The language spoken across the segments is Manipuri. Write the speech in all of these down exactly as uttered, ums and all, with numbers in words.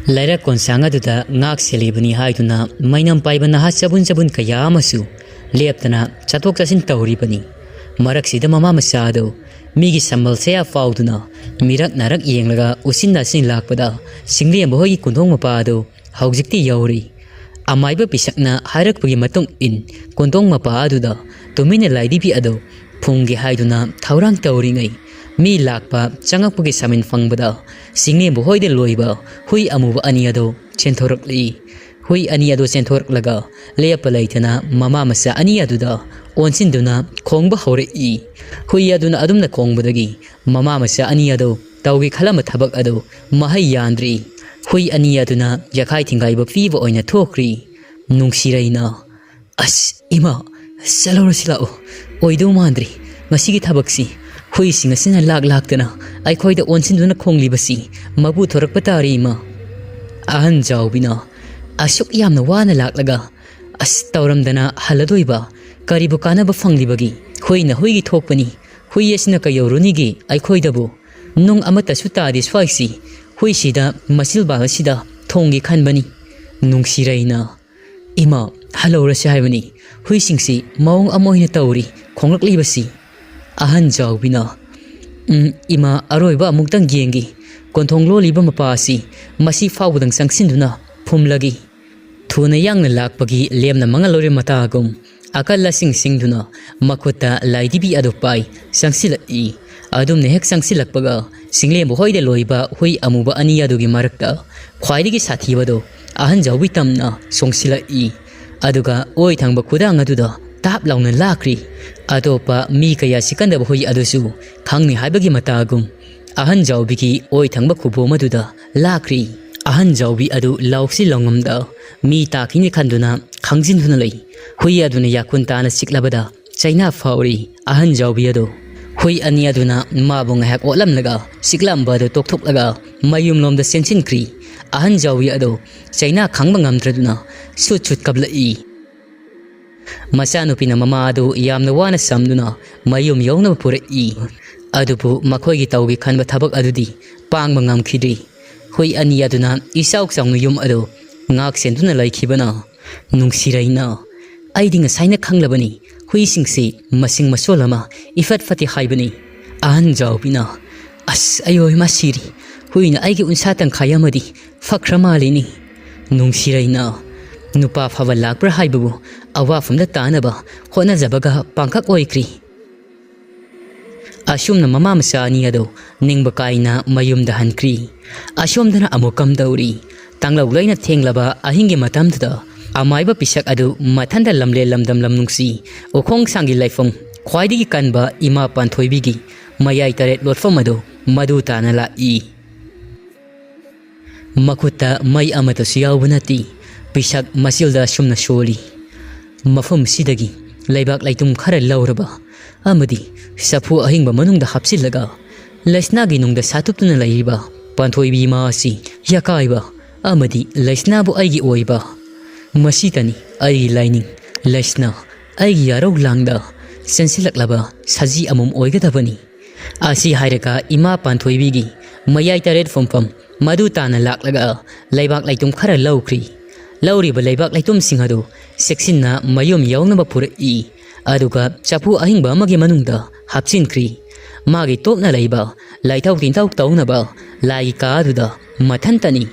ꯂꯩꯔꯛ ꯀꯣꯟꯁꯥꯡ ꯑꯗꯨꯗ ꯉꯥꯛ ꯁꯦꯜꯂꯤꯕꯅꯤ ꯍꯥꯏꯗꯨꯅ ꯃꯩꯅꯝ ꯄꯥꯏꯕ ꯅꯍꯥ ꯆꯕꯨꯟ ꯆꯕꯨꯟ ꯀꯌꯥ ꯑꯃꯁꯨ ꯂꯦꯞꯇꯅ ꯆꯠꯊꯣꯛ ꯆꯠꯁꯤꯟ ꯇꯧꯔꯤꯕꯅꯤ꯫ ꯃꯔꯛꯁꯤꯗ ꯃꯃꯥ ꯃꯆꯥ ꯑꯗꯨ ꯃꯤꯒꯤ ꯁꯝꯕꯜ ꯁꯌꯥ ꯐꯥꯎꯗꯨꯅ ꯃꯤꯔꯛ ꯅꯥꯔꯛ ꯌꯦꯡꯂꯒ ꯎꯆꯤꯟ ꯅꯥꯆꯤꯟ ꯂꯥꯛꯄꯗ ꯁꯤꯡꯂꯦꯝꯕ ꯍꯣꯏꯒꯤ ꯀꯣꯟꯊꯣꯡ ꯃꯄꯥ ꯑꯗꯨ ꯍꯧꯖꯤꯛꯇꯤ ꯌꯧꯔꯤ꯫ ꯑꯃꯥꯏꯕ ꯄꯤꯁꯛꯅ ꯍꯥꯏꯔꯛꯄꯒꯤ ꯃꯇꯨꯡ ꯏꯟ ꯀꯣꯟꯊꯣꯡ ꯃꯄꯥ ꯑꯗꯨꯗ ꯇꯨꯃꯤꯟꯅ ꯂꯥꯏꯗꯤꯕꯤ ꯑꯗꯨ ꯐꯨꯝꯒꯦ ꯍꯥꯏꯗꯨꯅ ꯊꯧꯔꯥꯡ ꯇꯧꯔꯤꯉꯩ ꯃꯤ ꯂꯥꯛꯄ ꯆꯪꯉꯛꯄꯒꯤ ꯁꯃꯤꯟ ꯐꯪꯕꯗ ꯁꯤꯡꯂꯦꯝꯕ ꯍꯣꯏꯗ ꯂꯣꯏꯕ ꯍꯨꯏ ꯑꯃꯨꯕ ꯑꯅꯤ ꯑꯗꯨ ꯆꯦꯟꯊꯣꯔꯛꯂꯤ꯫ ꯍꯨꯏ ꯑꯅꯤ ꯑꯗꯨ ꯆꯦꯟꯊꯣꯔꯛꯂꯒ ꯂꯦꯞꯄ ꯂꯩꯇꯅ ꯃꯃꯥ ꯃꯆꯥ ꯑꯅꯤ ꯑꯗꯨꯗ ꯑꯣꯟꯁꯤꯟꯗꯨꯅ ꯈꯣꯡꯕ ꯍꯧꯔꯛꯏ꯫ ꯍꯨꯏ ꯑꯗꯨꯅ ꯑꯗꯨꯝꯅ ꯈꯣꯡꯕꯗꯒꯤ ꯃꯃꯥ ꯃꯆꯥ ꯑꯅꯤ ꯑꯗꯨ ꯇꯧꯒꯦ ꯈꯜꯂꯝꯕ ꯊꯕꯛ ꯑꯗꯨ ꯃꯍꯩ ꯌꯥꯟꯗ꯭ꯔꯤ꯫ ꯍꯨꯏ ꯑꯅꯤ ꯑꯗꯨꯅ ꯌꯥꯈꯥꯏ ꯊꯤꯡꯒꯥꯏꯕ ꯄꯤꯕ ꯑꯣꯏꯅ ꯊꯣꯛꯈ꯭ꯔꯤ꯫ ꯅꯨꯡꯁꯤꯔꯩꯅ, "ꯑꯁ, ꯏꯃꯥ, ꯆꯠꯍꯧꯔꯁꯤ ꯂꯥꯛꯑꯣ꯫ ꯑꯣꯏꯗꯧ ꯃꯥꯟꯗ꯭ꯔꯤ꯫ ꯉꯁꯤꯒꯤ ꯊꯕꯛꯁꯤ ꯍꯨꯏꯁꯤꯡ ꯑꯁꯤꯅ ꯂꯥꯛ ꯂꯥꯛꯇꯅ ꯑꯩꯈꯣꯏꯗ ꯑꯣꯟꯁꯤꯟꯗꯨꯅ ꯈꯣꯡꯂꯤꯕꯁꯤ ꯃꯄꯨ ꯊꯣꯔꯛꯄ ꯇꯥꯔꯦ, ꯏꯃꯥ꯫" ꯑꯍꯟ ꯖꯥꯎꯕꯤꯅ, "ꯑꯁꯨꯛ ꯌꯥꯝꯅ ꯋꯥꯅ ꯂꯥꯛꯂꯒ, ꯑꯁ, ꯇꯧꯔꯝꯗꯅ ꯍꯜꯂꯗꯣꯏꯕ? ꯀꯔꯤꯕꯨ ꯀꯥꯟꯅꯕ ꯐꯪꯂꯤꯕꯒꯤ? ꯍꯨꯏꯅ ꯍꯨꯏꯒꯤ ꯊꯣꯛꯄꯅꯤ꯫ ꯍꯨꯏ ꯑꯁꯤꯅ ꯀꯩꯗꯧꯔꯨꯅꯤꯒꯦ ꯑꯩꯈꯣꯏꯗꯕꯨ? ꯅꯨꯡ ꯑꯃꯠꯇꯁꯨ ꯇꯥꯗꯦ ꯁ꯭ꯋꯥꯏꯁꯤ꯫ ꯍꯨꯏꯁꯤꯗ ꯃꯆꯤꯜꯕꯥꯜ ꯑꯁꯤꯗ ꯊꯣꯡꯒꯦ ꯈꯟꯕꯅꯤ꯫" ꯅꯨꯡꯁꯤꯔꯩꯅ, "ꯏꯃꯥ, ꯍꯜꯍꯧꯔꯁꯤ ꯍꯥꯏꯕꯅꯤ꯫ ꯍꯨꯏꯁꯤꯡꯁꯤ ꯃꯑꯣꯡ ꯑꯃ ꯑꯣꯏꯅ ꯇꯧꯔꯤ ꯈꯣꯡꯂꯛꯂꯤꯕꯁꯤ꯫" ꯑꯍꯟ ꯖꯥꯎꯕꯤꯅ, "ꯎꯝ, ꯏꯃꯥ, ꯑꯔꯣꯏꯕ ꯑꯃꯨꯛꯇꯪ ꯌꯦꯡꯒꯦ꯫ ꯀꯣꯟꯊꯣꯡ ꯂꯣꯜꯂꯤꯕ ꯃꯄꯥ ꯑꯁꯤ ꯃꯁꯤ ꯐꯥꯎꯕꯗꯪ ꯆꯪꯁꯤꯟꯗꯨꯅ ꯐꯨꯝꯂꯒꯦ꯫" ꯊꯨꯅ ꯌꯥꯡꯅ ꯂꯥꯛꯄꯒꯤ ꯂꯦꯝꯅ ꯃꯉꯜ ꯂꯣꯏꯔ ꯃꯇꯥꯒꯨꯝ ꯑꯀꯜ ꯑꯁꯤꯡ ꯁꯤꯡꯗꯨꯅ ꯃꯈꯨꯠꯇ ꯂꯥꯏꯗꯤꯕꯤ ꯑꯗꯨ ꯄꯥꯏ ꯆꯪꯁꯤꯜꯂꯛꯏ꯫ ꯑꯗꯨꯝꯅ ꯍꯦꯛ ꯆꯪꯁꯤꯜꯂꯛꯄꯒ ꯁꯤꯡꯂꯦꯝꯕ ꯍꯣꯏꯗ ꯂꯣꯏꯕ ꯍꯨꯏ ꯑꯃꯨꯕ ꯑꯅꯤ ꯑꯗꯨꯒꯤ ꯃꯔꯛꯇ ꯈ꯭ꯋꯥꯏꯗꯒꯤ ꯁꯥꯊꯤꯕꯗꯣ ꯑꯍꯟ ꯖꯥꯎꯕꯤ ꯇꯝꯅ ꯆꯣꯡꯁꯤꯜꯂꯛꯏ꯫ ꯑꯗꯨꯒ ꯑꯣꯏ ꯊꯪꯕ ꯈꯨꯗꯥꯡ ꯑꯗꯨꯗ ꯇꯥꯞ ꯂꯥꯎꯅ ꯂꯥꯛꯈ꯭ꯔꯤ꯫ ꯑꯇꯣꯞꯄ ꯃꯤ ꯀꯌꯥ ꯆꯤꯛꯀꯟꯗꯕ ꯍꯨꯏ ꯑꯗꯨꯁꯨ ꯈꯪꯅꯤ ꯍꯥꯏꯕꯒꯤ ꯃꯇꯥꯒꯨꯝ ꯑꯍꯟ ꯖꯥꯎꯕꯤꯒꯤ ꯑꯣꯏ ꯊꯪꯕ ꯈꯨꯕꯣꯝ ꯑꯗꯨꯗ ꯂꯥꯛꯈ꯭ꯔꯤ꯫ ꯑꯍꯟ ꯖꯥꯎꯕꯤ ꯑꯗꯨ ꯂꯥꯎꯁꯤ ꯂꯥꯎꯉꯝꯗ ꯃꯤ ꯇꯥꯈꯤꯅꯤ ꯈꯟꯗꯨꯅ ꯈꯥꯡꯖꯤꯟꯗꯨꯅ ꯂꯩ꯫ ꯍꯨꯏ ꯑꯗꯨꯅ ꯌꯥꯈꯨꯟ ꯇꯥꯅ ꯆꯤꯛꯂꯕꯗ ꯆꯩꯅꯥ ꯐꯥꯎꯔꯤ ꯑꯍꯟ ꯖꯥꯎꯕꯤ ꯑꯗꯨ꯫ ꯍꯨꯏ ꯑꯅꯤ ꯑꯗꯨꯅ ꯃꯥꯕꯨ ꯉꯥꯏꯍꯥꯛ ꯑꯣꯠꯂꯝꯂꯒ ꯆꯤꯛꯂꯝꯕ ꯑꯗꯨ ꯇꯣꯛꯊꯣꯛꯂꯒ ꯃꯌꯨꯝꯂꯣꯝꯗ ꯆꯦꯟꯁꯤꯟꯈ꯭ꯔꯤ꯫ ꯑꯍꯟ ꯖꯥꯎꯕꯤ ꯑꯗꯨ ꯆꯩꯅꯥ ꯈꯥꯡꯕ ꯉꯝꯗ꯭ꯔꯗꯨꯅ ꯁꯨꯠ ꯁꯨꯠ ꯀꯞꯂꯛꯏ꯫ ꯃꯆꯥꯅꯨꯄꯤꯅ ꯃꯃꯥ ꯑꯗꯨ ꯌꯥꯝꯅ ꯋꯥꯅ ꯁꯝꯗꯨꯅ ꯃꯌꯨꯝ ꯌꯧꯅꯕ ꯄꯨꯔꯛꯏ꯫ ꯑꯗꯨꯕꯨ ꯃꯈꯣꯏꯒꯤ ꯇꯧꯒꯦ ꯈꯟꯕ ꯊꯕꯛ ꯑꯗꯨꯗꯤ ꯄꯥꯡꯕ ꯉꯝꯈꯤꯗ꯭ꯔꯤ꯫ ꯍꯨꯏ ꯑꯅꯤ ꯑꯗꯨꯅ ꯏꯆꯥꯎ ꯆꯥꯎꯅ ꯌꯨꯝ ꯑꯗꯨ ꯉꯥꯛ ꯁꯦꯟꯗꯨꯅ ꯂꯩꯈꯤꯕꯅ꯫ "ꯅꯨꯡꯁꯤꯔꯩꯅ, ꯑꯩꯗꯤ ꯉꯁꯥꯏꯅ ꯈꯪꯂꯕꯅꯤ, ꯍꯨꯏꯁꯤꯡꯁꯤ ꯃꯁꯤꯡ ꯃꯁꯣꯜ ꯑꯃ ꯏꯐꯠ ꯐꯠꯇꯦ ꯍꯥꯏꯕꯅꯤ"꯫ ꯑꯍꯟ ꯖꯥꯎꯕꯤꯅ, "ꯑꯁ, ꯑꯌꯣꯏ ꯃꯥ ꯁꯤꯔꯤ, ꯍꯨꯏꯅ ꯑꯩꯒꯤ ꯎꯟꯁꯥ ꯇꯪꯈꯥꯏ ꯑꯃꯗꯤ ꯐꯛꯈ꯭ꯔ ꯃꯥꯜꯂꯤꯅꯤ"꯫ ꯅꯨꯡꯁꯤꯔꯩꯅ, "ꯅꯨꯄꯥ ꯐꯕ ꯂꯥꯛꯄ꯭ꯔꯥ ꯍꯥꯏꯕꯕꯨ ꯑꯋꯥꯐꯝꯗ ꯇꯥꯅꯕ ꯍꯣꯠꯅꯖꯕꯒ ꯄꯥꯡꯈꯛ ꯑꯣꯏꯈ꯭ꯔꯤ"꯫ ꯑꯁꯨꯝꯅ ꯃꯃꯥ ꯃꯆꯥ ꯑꯅꯤ ꯑꯗꯨ ꯅꯤꯡꯕ ꯀꯥꯏꯅ ꯃꯌꯨꯝꯗ ꯍꯟꯈ꯭ꯔꯤ꯫ ꯑꯁꯣꯝꯗꯅ ꯑꯃꯨꯛ ꯀꯝꯗꯧꯔꯤ? ꯇꯥꯡꯂꯧ ꯂꯩꯅ ꯊꯦꯡꯂꯕ ꯑꯍꯤꯡꯒꯤ ꯃꯇꯝꯗꯨꯗ ꯑꯃꯥꯏꯕ ꯄꯤꯁꯛ ꯑꯗꯨ ꯃꯊꯟꯇ ꯂꯝꯂꯦꯟ ꯂꯝꯗꯝ ꯂꯝ ꯅꯨꯡꯁꯤ ꯎꯈꯣꯡ ꯁꯥꯡꯒꯤ ꯂꯩꯐꯝ ꯈ꯭ꯋꯥꯏꯗꯒꯤ ꯀꯟꯕ ꯏꯃꯥ ꯄꯥꯟꯊꯣꯏꯕꯤꯒꯤ ꯃꯌꯥꯏ ꯇꯔꯦꯠ ꯂꯣꯠꯐꯝ ꯑꯗꯨ ꯃꯗꯨ ꯇꯥꯅ ꯂꯥꯛꯏ꯫ ꯃꯈꯨꯠꯇ ꯃꯩ ꯑꯃꯠꯇꯁꯨ ꯌꯥꯎꯕ ꯅꯠꯇꯦ꯫ ꯄꯤꯁꯛ ꯃꯆꯤꯜꯗ ꯑꯁꯨꯝꯅ ꯁꯣꯜꯂꯤ: "ꯃꯐꯝꯁꯤꯗꯒꯤ ꯂꯩꯕꯥꯛ ꯂꯩꯇꯨꯝ ꯈꯔ ꯂꯧꯔꯕ ꯑꯃꯗꯤ ꯆꯐꯨ ꯑꯍꯤꯡꯕ ꯃꯅꯨꯡꯗ ꯍꯥꯞꯆꯤꯜꯂꯒ ꯂꯩꯁꯅꯥꯒꯤ ꯅꯨꯡꯗ ꯁꯥꯇꯨꯞꯇꯨꯅ ꯂꯩꯔꯤꯕ ꯄꯥꯟꯊꯣꯏꯕꯤ ꯏꯃꯥ ꯑꯁꯤ ꯌꯥꯀꯥꯏꯕ ꯑꯃꯗꯤ ꯂꯩꯁꯅꯥꯕꯨ ꯑꯩꯒꯤ ꯑꯣꯏꯕ꯫ ꯃꯁꯤꯇꯅꯤ ꯑꯩꯒꯤ ꯂꯥꯏꯅꯤꯡ, ꯂꯩꯁꯅꯥ ꯑꯩꯒꯤ ꯌꯥꯔꯧ ꯂꯥꯡꯗ ꯆꯦꯟꯁꯤꯜꯂꯛꯂꯕ ꯁꯖꯤ ꯑꯃꯃꯝ ꯑꯣꯏꯒꯗꯕꯅꯤ"꯫ ꯑꯁꯤ ꯍꯥꯏꯔꯒ ꯏꯃꯥ ꯄꯥꯟꯊꯣꯏꯕꯤꯒꯤ ꯃꯌꯥꯏ ꯇꯔꯦꯠ ꯐꯝꯐꯝ ꯃꯗꯨ ꯇꯥꯅ ꯂꯥꯛꯂꯒ ꯂꯩꯕꯥꯛ ꯂꯩꯇꯨꯝ ꯈꯔ ꯂꯧꯈ꯭ꯔꯤ꯫ ꯂꯧꯔꯤꯕ ꯂꯩꯕꯥꯛ ꯂꯩꯇꯨꯝꯁꯤꯡ ꯑꯗꯨ ꯆꯦꯛꯁꯤꯟꯅ ꯃꯌꯨꯝ ꯌꯧꯅꯕ ꯄꯨꯔꯛꯏ꯫ ꯑꯗꯨꯒ ꯆꯐꯨ ꯑꯍꯤꯡꯕ ꯑꯃꯒꯤ ꯃꯅꯨꯡꯗ ꯍꯥꯞꯆꯤꯟꯈ꯭ꯔꯤ꯫ ꯃꯥꯒꯤ ꯇꯣꯛꯅ ꯂꯩꯕ ꯂꯥꯏꯊꯧ ꯇꯤꯟꯊꯧ ꯇꯧꯅꯕ ꯂꯥꯏꯒꯤ ꯀꯥ ꯑꯗꯨꯗ ꯃꯊꯟꯇꯅꯤ꯫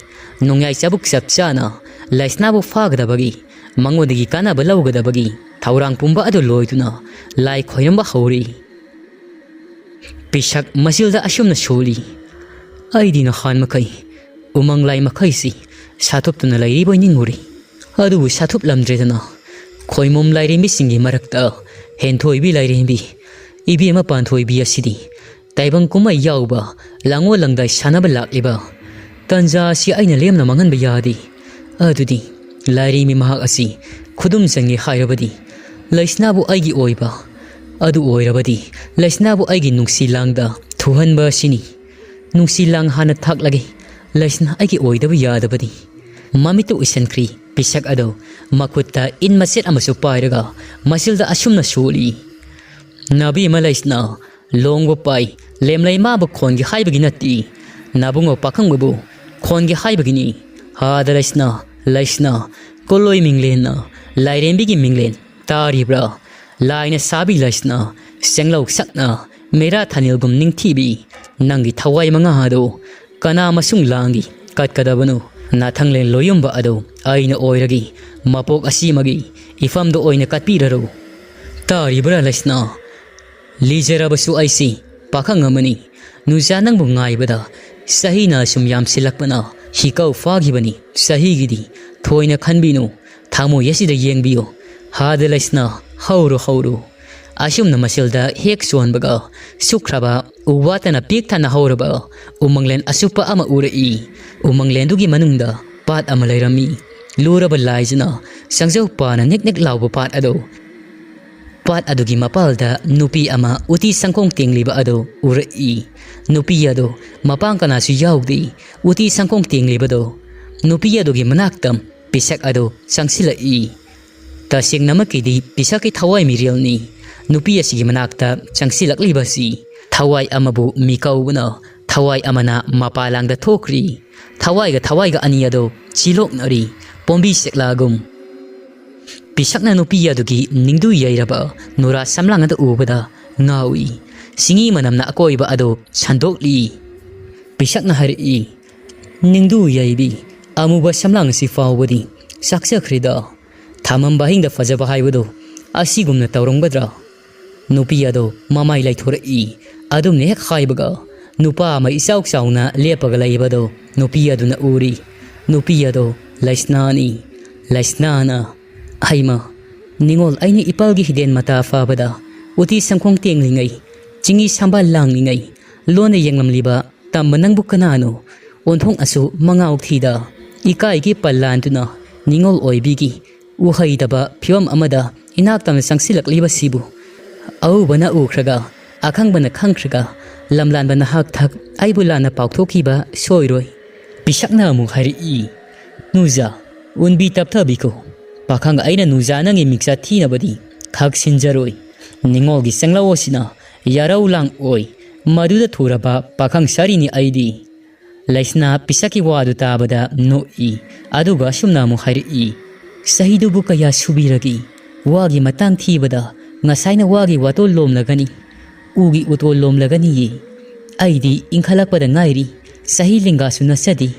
ꯅꯣꯡꯌꯥꯏ ꯆꯕꯨꯛ ꯆꯞ ꯆꯥꯅ ꯂꯩꯁꯅꯥꯕꯨ ꯐꯥꯒꯗꯕꯒꯤ, ꯃꯉꯣꯟꯗꯒꯤ ꯀꯥꯟꯅꯕ ꯂꯧꯒꯗꯕꯒꯤ ꯊꯧꯔꯥꯡ ꯄꯨꯝꯕ ꯑꯗꯨ ꯂꯣꯏꯗꯨꯅ ꯂꯥꯏ ꯈꯣꯏꯔꯝꯕ ꯍꯧꯔꯤ꯫ ꯄꯤꯁꯛ ꯃꯆꯤꯜꯗ ꯑꯁꯨꯝꯅ ꯁꯣꯜꯂꯤ: "ꯑꯩꯗꯤ ꯅꯍꯥꯟ ꯃꯈꯩ ꯎꯃꯪ ꯂꯥꯏ ꯃꯈꯩꯁꯤ ꯁꯥꯊꯨꯞꯇꯨꯅ ꯂꯩꯔꯤꯕꯣꯏ ꯅꯤꯡꯉꯨꯔꯤ꯫ ꯑꯗꯨꯕꯨ ꯁꯥꯊꯨꯞꯂꯝꯗ꯭ꯔꯦꯗꯅ꯫ ꯈꯣꯏꯃꯨꯝ ꯂꯥꯏꯔꯦꯝꯕꯤꯁꯤꯡꯒꯤ ꯃꯔꯛꯇ ꯍꯦꯟꯊꯣꯏꯕꯤ ꯂꯥꯏꯔꯦꯝꯕꯤ ꯏꯕꯦꯝꯃ ꯄꯥꯟꯊꯣꯏꯕꯤ ꯑꯁꯤꯗꯤ ꯇꯥꯏꯕꯪ ꯀꯨꯝꯍꯩ ꯌꯥꯎꯕ, ꯂꯥꯡꯑꯣꯜ ꯂꯪꯗꯥꯏ ꯁꯥꯟꯅꯕ ꯂꯥꯛꯂꯤꯕ ꯇꯟꯖꯥ ꯑꯁꯤ ꯑꯩꯅ ꯂꯦꯝꯅ ꯃꯥꯡꯍꯟꯕ ꯌꯥꯗꯦ꯫ ꯑꯗꯨꯗꯤ ꯂꯥꯏꯔꯦꯝꯕꯤ ꯃꯍꯥꯛ ꯑꯁꯤ ꯈꯨꯗꯨꯝ ꯆꯟꯒꯦ ꯍꯥꯏꯔꯕꯗꯤ ꯂꯩꯁꯅꯥꯕꯨ ꯑꯩꯒꯤ ꯑꯣꯏꯕ, ꯑꯗꯨ ꯑꯣꯏꯔꯕꯗꯤ ꯂꯩꯁꯅꯥꯕꯨ ꯑꯩꯒꯤ ꯅꯨꯡꯁꯤ ꯂꯥꯡꯗ ꯊꯨꯍꯟꯕ ꯑꯁꯤꯅꯤ꯫ ꯅꯨꯡꯁꯤ ꯂꯥꯡ ꯍꯥꯟꯅ ꯊꯥꯛꯂꯒꯦ, ꯂꯩꯁꯅꯥ ꯑꯩꯒꯤ ꯑꯣꯏꯗꯕ ꯌꯥꯗꯕꯅꯤ"꯫ ꯃꯃꯤꯠꯇ ꯎꯏꯁꯟꯈ꯭ꯔꯤ꯫ ꯄꯤꯁꯛ ꯑꯗꯨ ꯃꯈꯨꯠꯇ ꯏꯟ ꯃꯆꯦꯠ ꯑꯃꯁꯨ ꯄꯥꯏꯔꯒ ꯃꯆꯤꯜꯗ ꯑꯁꯨꯝꯅ ꯁꯣꯜꯂꯤ: "ꯅꯥꯕꯤ ꯑꯃ ꯂꯩꯁꯅꯥ, ꯂꯣꯡꯕ ꯄꯥꯏ, ꯂꯦꯝꯂꯩ ꯃꯥꯕꯨ ꯈꯣꯟꯒꯦ ꯍꯥꯏꯕꯒꯤ ꯅꯠꯇꯦ꯫ ꯅꯥꯕꯨꯡꯉꯣ ꯄꯥꯈꯪꯕꯕꯨ ꯈꯣꯟꯒꯦ ꯍꯥꯏꯕꯒꯤꯅꯤ꯫ ꯍꯥꯗ ꯂꯩꯁꯅꯥ, ꯂꯩꯁꯅꯥ, ꯀꯨꯜꯂꯣꯏ ꯃꯤꯡꯂꯦꯟꯅ, ꯂꯥꯏꯔꯦꯝꯕꯤꯒꯤ ꯃꯤꯡꯂꯦꯟ ꯇꯥꯔꯤꯕ꯭ꯔꯥ? ꯂꯥꯏꯅ ꯁꯥꯕꯤ ꯂꯩꯁꯅꯥ, ꯁꯦꯡꯂꯧ ꯁꯛꯅ, ꯃꯦꯔꯥ ꯊꯥꯅꯤꯜꯒꯨꯝ ꯅꯤꯡꯊꯤꯕꯤ, ꯅꯪꯒꯤ ꯊꯋꯥꯏ ꯃꯉꯥ ꯑꯗꯨ ꯀꯅꯥ ꯃꯁꯨꯡ ꯂꯥꯡꯒꯤ ꯀꯠꯀꯗꯕꯅꯣ? ꯅꯥꯊꯪꯂꯦꯟ ꯂꯣꯌꯨꯝꯕ ꯑꯗꯨ ꯑꯩꯅ ꯑꯣꯏꯔꯒꯦ, ꯃꯄꯣꯛ ꯑꯁꯤꯃꯒꯤ ꯏꯐꯝꯗ ꯑꯣꯏꯅ ꯀꯠꯄꯤꯔꯔꯣ꯫ ꯇꯥꯔꯤꯕ꯭ꯔꯥ ꯂꯩꯁꯅꯥ? ꯂꯤꯖꯔꯕꯁꯨ ꯑꯩꯁꯤ ꯄꯥꯈꯪ ꯑꯃꯅꯤ꯫ ꯅꯨꯖꯥ ꯅꯪꯕꯨ ꯉꯥꯏꯕꯗ ꯆꯍꯤꯅ ꯑꯁꯨꯝ ꯌꯥꯝꯁꯤꯜꯂꯛꯄꯅ ꯍꯤꯀꯧ ꯐꯥꯈꯤꯕꯅꯤ꯫ ꯆꯍꯤꯒꯤꯗꯤ ꯊꯣꯏꯅ ꯈꯟꯕꯤꯅꯨ, ꯊꯃꯣꯏ ꯑꯁꯤꯗ ꯌꯦꯡꯕꯤꯌꯨ꯫ ꯍꯥꯗ ꯂꯩꯁꯅꯥ, ꯍꯧꯔꯨ ꯍꯧꯔꯨ꯫ ꯑꯁꯨꯝꯅ ꯃꯁꯤꯜꯗ ꯍꯦꯛ ꯁꯣꯟꯕꯒ ꯁꯨꯛꯈ꯭ꯔꯕ ꯎ ꯋꯥꯇꯅ ꯄꯤꯛ ꯊꯟꯅ ꯍꯧꯔꯕ ꯎꯃꯪꯂꯦꯟ ꯑꯁꯨꯞꯄ ꯑꯃ ꯎꯔꯛꯏ꯫ ꯎꯃꯪꯂꯦꯟꯗꯨꯒꯤ ꯃꯅꯨꯡꯗ ꯄꯥꯠ ꯑꯃ ꯂꯩꯔꯝꯃꯤ꯫ ꯂꯨꯔꯕ ꯂꯥꯏꯖꯅ ꯁꯪꯖꯧ ꯄꯥꯅ ꯅꯤꯛ ꯅꯤꯛ ꯂꯥꯎꯕ ꯄꯥꯠ ꯑꯗꯨ ꯄꯥꯠ ꯑꯗꯨꯒꯤ ꯃꯄꯥꯜꯗ ꯅꯨꯄꯤ ꯑꯃ ꯎꯇꯤ ꯁꯪꯈꯣꯡ ꯇꯦꯡꯂꯤꯕ ꯑꯗꯨ ꯎꯔꯛꯏ꯫ ꯅꯨꯄꯤ ꯑꯗꯨ ꯃꯄꯥꯡ ꯀꯅꯥꯁꯨ ꯌꯥꯎꯗꯦ꯫ ꯎꯇꯤ ꯁꯪꯈꯣꯡ ꯇꯦꯡꯂꯤꯕꯗꯨ ꯅꯨꯄꯤ ꯑꯗꯨꯒꯤ ꯃꯅꯥꯛꯇ ꯄꯤꯁꯛ ꯑꯗꯨ ꯆꯪꯁꯤꯜꯂꯛꯏ꯫ ꯇꯁꯦꯡꯅꯃꯛꯀꯤꯗꯤ ꯄꯤꯁꯛꯀꯤ ꯊꯋꯥꯏ ꯃꯤꯔꯦꯜꯅꯤ꯫ ꯅꯨꯄꯤ ꯑꯁꯤꯒꯤ ꯃꯅꯥꯛꯇ ꯆꯪꯁꯤꯜꯂꯛꯂꯤꯕꯁꯤ ꯊꯋꯥꯏ ꯑꯃꯕꯨ ꯃꯤꯀꯧꯕꯅ ꯊꯋꯥꯏ ꯑꯃꯅ ꯃꯄꯥꯂꯥꯡꯗ ꯊꯣꯛꯈ꯭ꯔꯤ꯫ ꯊꯋꯥꯏꯒ ꯊꯋꯥꯏꯒ ꯑꯅꯤ ꯑꯗꯨ ꯆꯤꯂꯣꯛꯅꯔꯤ, ꯄꯣꯝꯕꯤ ꯆꯦꯛꯂꯥꯒꯨꯝ꯫ ꯄꯤꯁꯛꯅ ꯅꯨꯄꯤ ꯑꯗꯨꯒꯤ ꯅꯤꯡꯗꯨ ꯌꯩꯔꯕ ꯅꯨꯔꯥ ꯁꯝꯂꯥꯡ ꯑꯗꯨ ꯎꯕꯗ ꯉꯥꯎꯏ꯫ ꯁꯤꯡꯒꯤ ꯃꯅꯝꯅ ꯑꯀꯣꯏꯕ ꯑꯗꯨ ꯁꯟꯗꯣꯛꯂꯤ꯫ ꯄꯤꯁꯛꯅ ꯍꯥꯏꯔꯛꯏ, "ꯅꯤꯡꯗꯨ ꯌꯩꯕꯤ, ꯑꯃꯨꯕ ꯁꯝꯂꯥꯡ ꯑꯁꯤ ꯐꯥꯎꯕꯗꯤ ꯆꯥꯛꯆꯈ꯭ꯔꯦꯗ꯫ ꯊꯥꯃꯝꯕ ꯑꯍꯤꯡꯗ ꯐꯖꯕ ꯍꯥꯏꯕꯗꯨ ꯑꯁꯤꯒꯨꯝꯅ ꯇꯧꯔꯝꯒꯗ꯭ꯔꯥ?" ꯅꯨꯄꯤ ꯑꯗꯨ ꯃꯃꯥꯏ ꯂꯩꯊꯣꯔꯛꯏ꯫ ꯑꯗꯨꯝꯅ ꯍꯦꯛ ꯍꯥꯏꯕꯒ ꯅꯨꯄꯥ ꯑꯃ ꯏꯆꯥꯎ ꯆꯥꯎꯅ ꯂꯦꯞꯄꯒ ꯂꯩꯕꯗꯨ ꯅꯨꯄꯤ ꯑꯗꯨꯅ ꯎꯔꯤ꯫ ꯅꯨꯄꯤ ꯑꯗꯨ ꯂꯩꯁꯅꯥꯅꯤ꯫ ꯂꯩꯁꯅꯥꯅ, "ꯍꯩꯃ, ꯅꯤꯉꯣꯜ ꯑꯩꯅ ꯏꯄꯥꯜꯒꯤ ꯍꯤꯗꯦꯟ ꯃꯇꯥ ꯐꯥꯕꯗ ꯎꯇꯤ ꯁꯪꯈꯣꯡ ꯇꯦꯡꯂꯤꯉꯩ, ꯆꯤꯡꯏ ꯁꯝꯕꯥꯜ ꯂꯥꯡꯂꯤꯉꯩ, ꯂꯣꯟꯅ ꯌꯦꯡꯂꯝꯂꯤꯕ ꯇꯝꯕ ꯅꯪꯕꯨ ꯀꯅꯥꯅꯣ? ꯑꯣꯟꯊꯣꯛꯅꯁꯨ ꯃꯉꯥꯎ ꯊꯤꯗ, ꯏꯀꯥꯏꯒꯤ ꯄꯜꯂꯥꯟꯗꯨꯅ ꯅꯤꯉꯣꯜ ꯑꯣꯏꯕꯤꯒꯤ ꯎꯍꯩꯗꯕ ꯐꯤꯕꯝ ꯑꯃꯗ ꯏꯅꯥꯛꯇꯝꯅ ꯆꯪꯁꯤꯜꯂꯛꯂꯤꯕꯁꯤꯕꯨ?" ꯑꯎꯕꯅ ꯎꯈ꯭ꯔꯒ, ꯑꯈꯪꯕꯅ ꯈꯪꯈ꯭ꯔꯒ, ꯂꯝꯂꯥꯟꯕ ꯅꯍꯥꯛ ꯊꯛ ꯑꯩꯕꯨ ꯂꯥꯟꯅ ꯄꯥꯎꯊꯣꯛꯈꯤꯕ ꯁꯣꯏꯔꯣꯏ꯫ ꯄꯤꯁꯛꯅ ꯑꯃꯨꯛ ꯍꯥꯏꯔꯛꯏ, "ꯅꯨꯖꯥ, ꯎꯟꯕꯤ ꯇꯞꯊꯕꯤꯈꯣ꯫ ꯄꯥꯈꯪ ꯑꯩꯅ ꯅꯨꯖꯥ ꯅꯪꯒꯤ ꯃꯤꯡꯆꯠ ꯊꯤꯅꯕꯗꯤ ꯈꯛ ꯁꯤꯟꯖꯔꯣꯏ꯫ ꯅꯤꯉꯣꯜꯒꯤ ꯆꯪꯂꯧ ꯑꯁꯤꯅ ꯌꯥꯔꯧ ꯂꯥꯡ ꯑꯣꯏ꯫ ꯃꯗꯨꯗ ꯊꯨꯔꯕ ꯄꯥꯈꯪ ꯁꯥꯔꯤꯅꯤ ꯑꯩꯗꯤ꯫ ꯂꯩꯁꯅꯥ ꯄꯤꯁꯛꯀꯤ ꯋꯥꯗꯨ ꯇꯥꯕꯗ ꯅꯣꯛꯏ꯫ ꯑꯗꯨꯒ ꯑꯁꯨꯝꯅ ꯑꯃꯨꯛ ꯍꯥꯏꯔꯛꯏ, "ꯆꯍꯤꯗꯨꯕꯨ ꯀꯌꯥ ꯁꯨꯕꯤꯔꯒꯦ? ꯋꯥꯒꯤ ꯃꯇꯥꯡ ꯊꯤꯕꯗ ꯉꯁꯥꯏꯅ ꯋꯥꯒꯤ ꯋꯥꯇꯣꯜ ꯂꯣꯝꯂꯒꯅꯤ, ꯎꯒꯤ ꯎꯇꯣꯜ ꯂꯣꯝꯂꯒꯅꯤꯌꯦ꯫ ꯑꯩꯗꯤ ꯏꯟꯈꯠꯂꯛꯄꯗ ꯉꯥꯏꯔꯤ, ꯆꯍꯤ ꯂꯦꯡꯒꯥꯁꯨ ꯅꯠꯆꯗꯦ꯫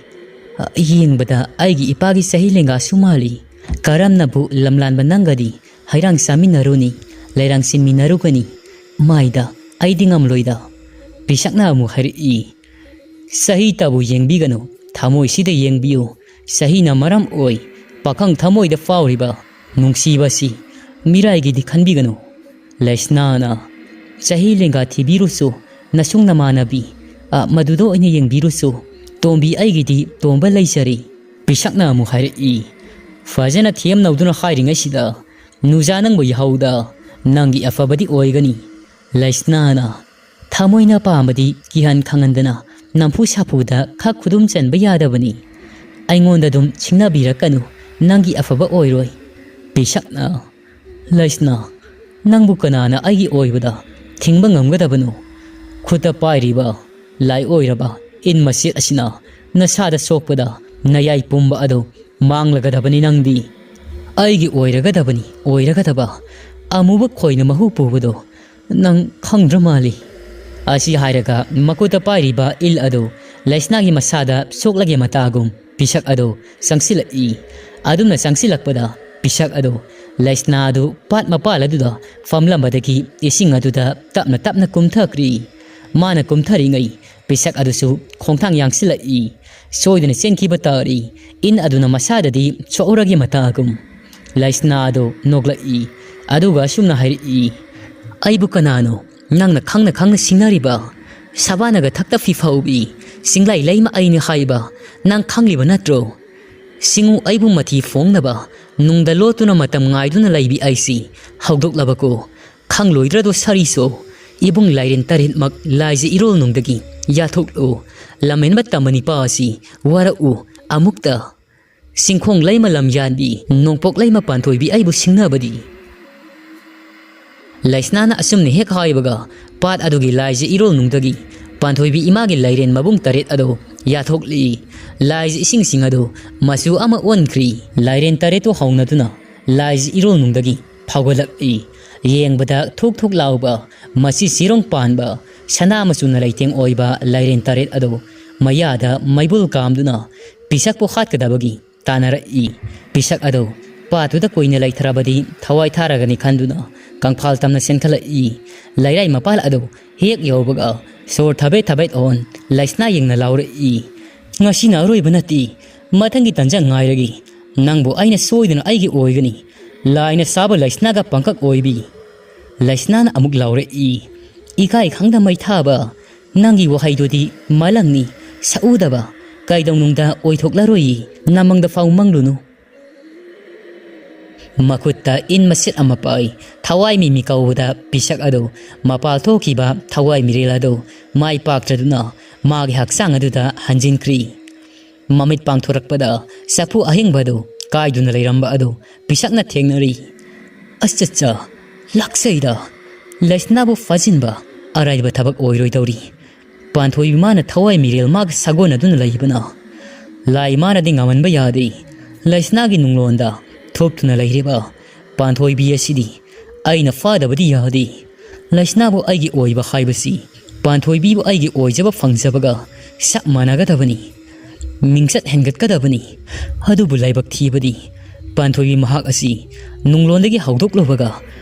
ꯑ, ꯌꯦꯡꯕꯗ ꯑꯩꯒꯤ ꯏꯄꯥꯒꯤ ꯆꯍꯤ ꯂꯦꯡꯒꯥꯁꯨ ꯃꯥꯜꯂꯤ꯫ ꯀꯔꯝꯅꯕꯨ ꯂꯝꯂꯥꯟꯕ ꯅꯪꯒꯗꯤ ꯍꯩꯔꯥꯡ ꯆꯥꯃꯤꯟꯅꯔꯨꯅꯤ, ꯂꯩꯔꯥꯡ ꯆꯤꯟꯃꯤꯟꯅꯔꯨꯒꯅꯤ? ꯃꯥꯏꯗ, ꯑꯩꯗꯤ ꯉꯝꯂꯣꯏꯗ꯫" ꯄꯤꯁꯛꯅ ꯑꯃꯨꯛ ꯍꯥꯏꯔꯛꯏ, "ꯆꯍꯤꯇꯕꯨ ꯌꯦꯡꯕꯤꯒꯅꯨ, ꯊꯃꯣꯏꯁꯤꯗ ꯌꯦꯡꯕꯤꯌꯨ꯫ ꯆꯍꯤꯅ ꯃꯔꯝ ꯑꯣꯏ ꯄꯥꯈꯪ ꯊꯃꯣꯏꯗ ꯐꯥꯎꯔꯤꯕ ꯅꯨꯡꯁꯤꯕꯁꯤ ꯃꯤꯔꯥꯏꯒꯤꯗꯤ ꯈꯟꯕꯤꯒꯅꯨ꯫" ꯂꯩꯁꯅꯥꯅ, "ꯆꯍꯤ ꯂꯦꯡꯒꯥ ꯊꯤꯕꯤꯔꯨꯁꯨ, ꯅꯁꯨꯡ ꯅꯃꯥꯟꯅꯕꯤ, ꯑ, ꯃꯗꯨꯗ ꯑꯣꯏꯅ ꯌꯦꯡꯕꯤꯔꯨꯁꯨ꯫ ꯇꯣꯝꯕꯤ ꯑꯩꯒꯤꯗꯤ ꯇꯣꯝꯕ ꯂꯩꯖꯔꯦ꯫" ꯄꯤꯁꯛꯅ ꯑꯃꯨꯛ ꯍꯥꯏꯔꯛꯏ, "ꯐꯖꯅ ꯊꯦꯝꯅꯧꯗꯨꯅ ꯍꯥꯏꯔꯤꯉꯩꯁꯤꯗ ꯅꯨꯖꯥ ꯅꯪꯕꯨ ꯌꯥꯍꯧꯗ ꯅꯪꯒꯤ ꯑꯐꯕꯗꯤ ꯑꯣꯏꯒꯅꯤ꯫" ꯂꯩꯁꯅꯥꯅ, "ꯊꯃꯣꯏꯅ ꯄꯥꯝꯕꯗꯤ ꯀꯤꯍꯟ ꯈꯪꯍꯟꯗꯅ ꯅꯝꯐꯨ ꯁꯥꯐꯨꯗ ꯈꯛ ꯈꯨꯗꯨꯝ ꯆꯟꯕ ꯌꯥꯗꯕꯅꯤ꯫ ꯑꯩꯉꯣꯟꯗ ꯑꯗꯨꯝ ꯁꯤꯡꯅꯕꯤꯔꯛꯀꯅꯨ, ꯅꯪꯒꯤ ꯑꯐꯕ ꯑꯣꯏꯔꯣꯏ꯫" ꯄꯤꯁꯛꯅ, "ꯂꯩꯁꯅꯥ, ꯅꯪꯕꯨ ꯀꯅꯥꯅ ꯑꯩꯒꯤ ꯑꯣꯏꯕꯗ ꯊꯤꯡꯕ ꯉꯝꯒꯗꯕꯅꯣ? ꯈꯨꯠꯇ ꯄꯥꯏꯔꯤꯕ ꯂꯥꯏ ꯑꯣꯏꯔꯕ ꯏꯟ ꯃꯆꯦꯠ ꯑꯁꯤꯅ ꯅꯁꯥꯗ ꯁꯣꯛꯄꯗ ꯅꯌꯥꯏ ꯄꯨꯝꯕ ꯑꯗꯨ ꯃꯥꯡꯂꯒꯗꯕꯅꯤ ꯅꯪꯗꯤ꯫ ꯑꯩꯒꯤ ꯑꯣꯏꯔꯒꯗꯕꯅꯤ, ꯑꯣꯏꯔꯒꯗꯕ꯫ ꯑꯃꯨꯕ ꯈꯣꯏꯅ ꯃꯍꯨ ꯄꯨꯕꯗꯣ ꯅꯪ ꯈꯪꯗ꯭ꯔ ꯃꯥꯜꯂꯤ꯫" ꯑꯁꯤ ꯍꯥꯏꯔꯒ ꯃꯈꯨꯠꯇ ꯄꯥꯏꯔꯤꯕ ꯏꯜ ꯑꯗꯨ ꯂꯩꯁꯅꯥꯒꯤ ꯃꯁꯥꯗ ꯁꯣꯛꯂꯒꯦ ꯃꯇꯥꯒꯨꯝ ꯄꯤꯁꯛ ꯑꯗꯨ ꯆꯪꯁꯤꯜꯂꯛꯏ꯫ ꯑꯗꯨꯝꯅ ꯆꯪꯁꯤꯜꯂꯛꯄꯗ ꯄꯤꯁꯛ ꯑꯗꯨ ꯂꯩꯁꯅꯥ ꯑꯗꯨ ꯄꯥꯠ ꯃꯄꯥꯜ ꯑꯗꯨꯗ ꯐꯝꯂꯝꯕꯗꯒꯤ ꯏꯁꯤꯡ ꯑꯗꯨꯗ ꯇꯞꯅ ꯇꯞꯅ ꯀꯨꯝꯊꯈ꯭ꯔꯤ꯫ ꯃꯥꯅ ꯀꯨꯝꯊꯔꯤꯉꯩ ꯄꯤꯁꯛ ꯑꯗꯨꯁꯨ ꯈꯣꯡꯊꯥꯡ ꯌꯥꯡꯁꯤꯜꯂꯛꯏ꯫ ꯁꯣꯏꯗꯅ ꯆꯦꯟꯈꯤꯕ ꯇꯥꯔꯤ꯫ ꯏꯟ ꯑꯗꯨꯅ ꯃꯁꯥꯗꯗꯤ ꯁꯣꯛꯎꯔꯒꯦ ꯃꯇꯥꯒꯨꯝ꯫ ꯂꯩꯁꯅꯥ ꯑꯗꯨ ꯅꯣꯛꯂꯛꯏ꯫ ꯑꯗꯨꯒ ꯑꯁꯨꯝꯅ ꯍꯥꯏꯔꯛꯏ, "ꯑꯩꯕꯨ ꯀꯅꯥꯅꯣ ꯅꯪꯅ ꯈꯪꯅ ꯈꯪꯅ ꯁꯤꯡꯅꯔꯤꯕ? ꯁꯕꯥꯅꯒ ꯊꯛꯇ ꯐꯤꯐꯧꯕꯤ ꯆꯤꯡꯂꯥꯏ ꯂꯩꯃ ꯑꯩꯅꯤ ꯍꯥꯏꯕ ꯅꯪ ꯈꯪꯂꯤꯕ ꯅꯠꯇ꯭ꯔꯣ? ꯁꯤꯡꯉꯨ ꯑꯩꯕꯨ ꯃꯊꯤ ꯐꯣꯡꯅꯕ ꯅꯨꯡꯗ ꯂꯣꯠꯇꯨꯅ ꯃꯇꯝ ꯉꯥꯏꯗꯨꯅ ꯂꯩꯕꯤ ꯑꯩꯁꯤ ꯍꯧꯗꯣꯛꯂꯕꯀꯣ꯫ ꯈꯪꯂꯣꯏꯗ꯭ꯔꯗꯣ ꯁꯥꯔꯤꯁꯣ? ꯏꯕꯨꯡ ꯂꯥꯏꯔꯦꯟ ꯇꯔꯦꯠꯃꯛ ꯂꯥꯏꯖ ꯏꯔꯣꯜꯅꯨꯡꯗꯒꯤ ꯌꯥꯊꯣꯛꯂꯨ꯫ ꯂꯝꯍꯦꯟꯕ ꯇꯝꯕ ꯅꯤꯄꯥ ꯑꯁꯤ ꯋꯥꯔꯛꯎ ꯑꯃꯨꯛꯇ꯫ ꯆꯤꯡꯈꯣꯡ ꯂꯩꯃ ꯂꯝ ꯌꯥꯟꯕꯤ, ꯅꯣꯡꯄꯣꯛ ꯂꯩꯃ ꯄꯥꯟꯊꯣꯏꯕꯤ ꯑꯩꯕꯨ ꯁꯤꯡꯅꯕꯗꯤ꯫" ꯂꯩꯁꯅꯥꯅ ꯑꯁꯨꯝꯅ ꯍꯦꯛ ꯍꯥꯏꯕꯒ ꯄꯥꯠ ꯑꯗꯨꯒꯤ ꯂꯥꯏꯖ ꯏꯔꯣꯜꯅꯨꯡꯗꯒꯤ ꯄꯥꯟꯊꯣꯏꯕꯤ ꯏꯃꯥꯒꯤ ꯂꯥꯏꯔꯦꯟ ꯃꯕꯨꯡ ꯇꯔꯦꯠ ꯑꯗꯨ ꯌꯥꯊꯣꯛꯂꯤ꯫ ꯂꯥꯏꯁ ꯏꯁꯤꯡꯁꯤꯡ ꯑꯗꯨ ꯃꯆꯨ ꯑꯃ ꯑꯣꯟꯈ꯭ꯔꯤ꯫ ꯂꯥꯏꯔꯦꯟ ꯇꯔꯦꯠꯇꯨ ꯍꯧꯅꯗꯨꯅ ꯂꯥꯏꯁ ꯏꯔꯣꯜꯅꯨꯡꯗꯒꯤ ꯐꯥꯎꯒꯠꯂꯛꯏ꯫ ꯌꯦꯡꯕꯗ ꯊꯨꯛ ꯊꯨꯛ ꯂꯥꯎꯕ, ꯃꯆꯤ ꯆꯤꯔꯣꯡ ꯄꯥꯟꯕ, ꯁꯅꯥ ꯃꯆꯨꯅ ꯂꯩꯇꯦꯡ ꯑꯣꯏꯕ ꯂꯥꯏꯔꯦꯟ ꯇꯔꯦꯠ ꯑꯗꯨ ꯃꯌꯥꯗ ꯃꯩꯕꯨꯜ ꯀꯥꯝꯗꯨꯅ ꯄꯤꯁꯛꯄꯨ ꯍꯥꯠꯀꯗꯕꯒꯤ ꯇꯥꯟꯅꯔꯛꯏ꯫ ꯄꯤꯁꯛ ꯑꯗꯨ ꯄꯥꯠꯇꯨꯗ ꯀꯨꯏꯅ ꯂꯩꯊꯔꯕꯗꯤ ꯊꯋꯥꯏ ꯊꯥꯔꯒꯅꯤ ꯈꯟꯗꯨꯅ ꯀꯪꯐꯥꯜ ꯇꯝꯅ ꯆꯦꯟꯈꯠꯂꯛꯏ꯫ ꯂꯩꯔꯥꯏ ꯃꯄꯥꯜ ꯑꯗꯨ ꯍꯦꯛ ꯌꯧꯕꯒ ꯁꯣꯔ ꯊꯕꯦꯠ ꯊꯕꯦꯠ ꯑꯣꯟ ꯂꯩꯁꯅꯥ ꯌꯦꯡꯅ ꯂꯥꯎꯔꯛꯏ, "ꯉꯁꯤꯅ ꯑꯔꯣꯏꯕ ꯅꯠꯇꯦ, ꯃꯊꯪꯒꯤ ꯇꯟꯖꯥ ꯉꯥꯏꯔꯒꯦ꯫ ꯅꯪꯕꯨ ꯑꯩꯅ ꯁꯣꯏꯗꯅ ꯑꯩꯒꯤ ꯑꯣꯏꯒꯅꯤ, ꯂꯥꯏꯅ ꯆꯥꯕ ꯂꯩꯁꯅꯥꯒ ꯄꯪꯀꯛ ꯑꯣꯏꯕꯤ!" ꯂꯩꯁꯅꯥꯅ ꯑꯃꯨꯛ ꯂꯥꯎꯔꯛꯏ, "ꯏꯀꯥꯏ ꯈꯪꯗ ꯃꯩ ꯊꯥꯕ, ꯅꯪꯒꯤ ꯋꯥꯍꯩꯗꯨꯗꯤ ꯃꯂꯪꯅꯤ, ꯁꯛꯎꯗꯕ, ꯀꯩꯗꯧꯅꯨꯡꯗ ꯑꯣꯏꯊꯣꯛꯂꯔꯣꯏ, ꯅꯃꯪꯗ ꯐꯥꯎ ꯃꯪꯂꯨꯅꯨ!" ꯃꯈꯨꯠꯇ ꯏꯟ ꯃꯆꯦꯠ ꯑꯃ ꯄꯥꯏ꯫ ꯊꯋꯥꯏ ꯃꯤꯃꯤ ꯀꯧꯕꯗ ꯄꯤꯁꯛ ꯑꯗꯨ ꯃꯄꯥꯜ ꯊꯣꯛꯈꯤꯕ ꯊꯋꯥꯏ ꯃꯤꯔꯦꯜ ꯑꯗꯨ ꯃꯥꯏ ꯄꯥꯛꯇ꯭ꯔꯗꯨꯅ ꯃꯥꯒꯤ ꯍꯛꯆꯥꯡ ꯑꯗꯨꯗ ꯍꯟꯖꯤꯟꯈ꯭ꯔꯤ꯫ ꯃꯃꯤꯠ ꯄꯥꯡꯊꯣꯔꯛꯄꯗ ꯆꯐꯨ ꯑꯍꯤꯡꯕ ꯑꯗꯨ ꯀꯥꯏꯗꯨꯅ ꯂꯩꯔꯝꯕ ꯑꯗꯨ ꯄꯤꯁꯛꯅ ꯊꯦꯡꯅꯔꯤ꯫ "ꯑꯁ, ꯆꯠꯆ, ꯂꯥꯛꯆꯩꯗ, ꯂꯩꯁꯅꯥꯕꯨ ꯐꯥꯖꯤꯟꯕ ꯑꯔꯥꯏꯕ ꯊꯕꯛ ꯑꯣꯏꯔꯣꯏꯗꯧꯔꯤ꯫ ꯄꯥꯟꯊꯣꯏꯕꯤ ꯃꯥꯅ ꯊꯋꯥꯏ ꯃꯤꯔꯦꯜ ꯃꯥꯒ ꯁꯥꯒꯣꯟꯅꯗꯨꯅ ꯂꯩꯕꯅ ꯂꯥꯏ ꯃꯥꯅꯗꯤ ꯉꯝꯍꯟꯕ ꯌꯥꯗꯦ꯫ ꯂꯩꯁꯅꯥꯒꯤ ꯅꯨꯡꯂꯣꯟꯗ ꯊꯣꯛꯇꯨꯅ ꯂꯩꯔꯤꯕ ꯄꯥꯟꯊꯣꯏꯕꯤ ꯑꯁꯤꯗꯤ ꯑꯩꯅ ꯐꯥꯗꯕꯗꯤ ꯌꯥꯗꯦ꯫ ꯂꯩꯁꯅꯥꯕꯨ ꯑꯩꯒꯤ ꯑꯣꯏꯕ ꯍꯥꯏꯕꯁꯤ ꯄꯥꯟꯊꯣꯏꯕꯤꯕꯨ ꯑꯩꯒꯤ ꯑꯣꯏꯖꯕ ꯐꯪꯖꯕꯒ ꯆꯞ ꯃꯥꯟꯅꯒꯗꯕꯅꯤ꯫ ꯃꯤꯡꯆꯠ ꯍꯦꯟꯒꯠꯀꯗꯕꯅꯤ꯫ ꯑꯗꯨꯕꯨ ꯂꯥꯏꯕꯛ ꯊꯤꯕꯗꯤ ꯄꯥꯟꯊꯣꯏꯕꯤ ꯃꯍꯥꯛ ꯑꯁꯤ ꯅꯨꯡꯂꯣꯟꯗꯒꯤ ꯍꯧꯗꯣꯛꯂꯨꯕꯒ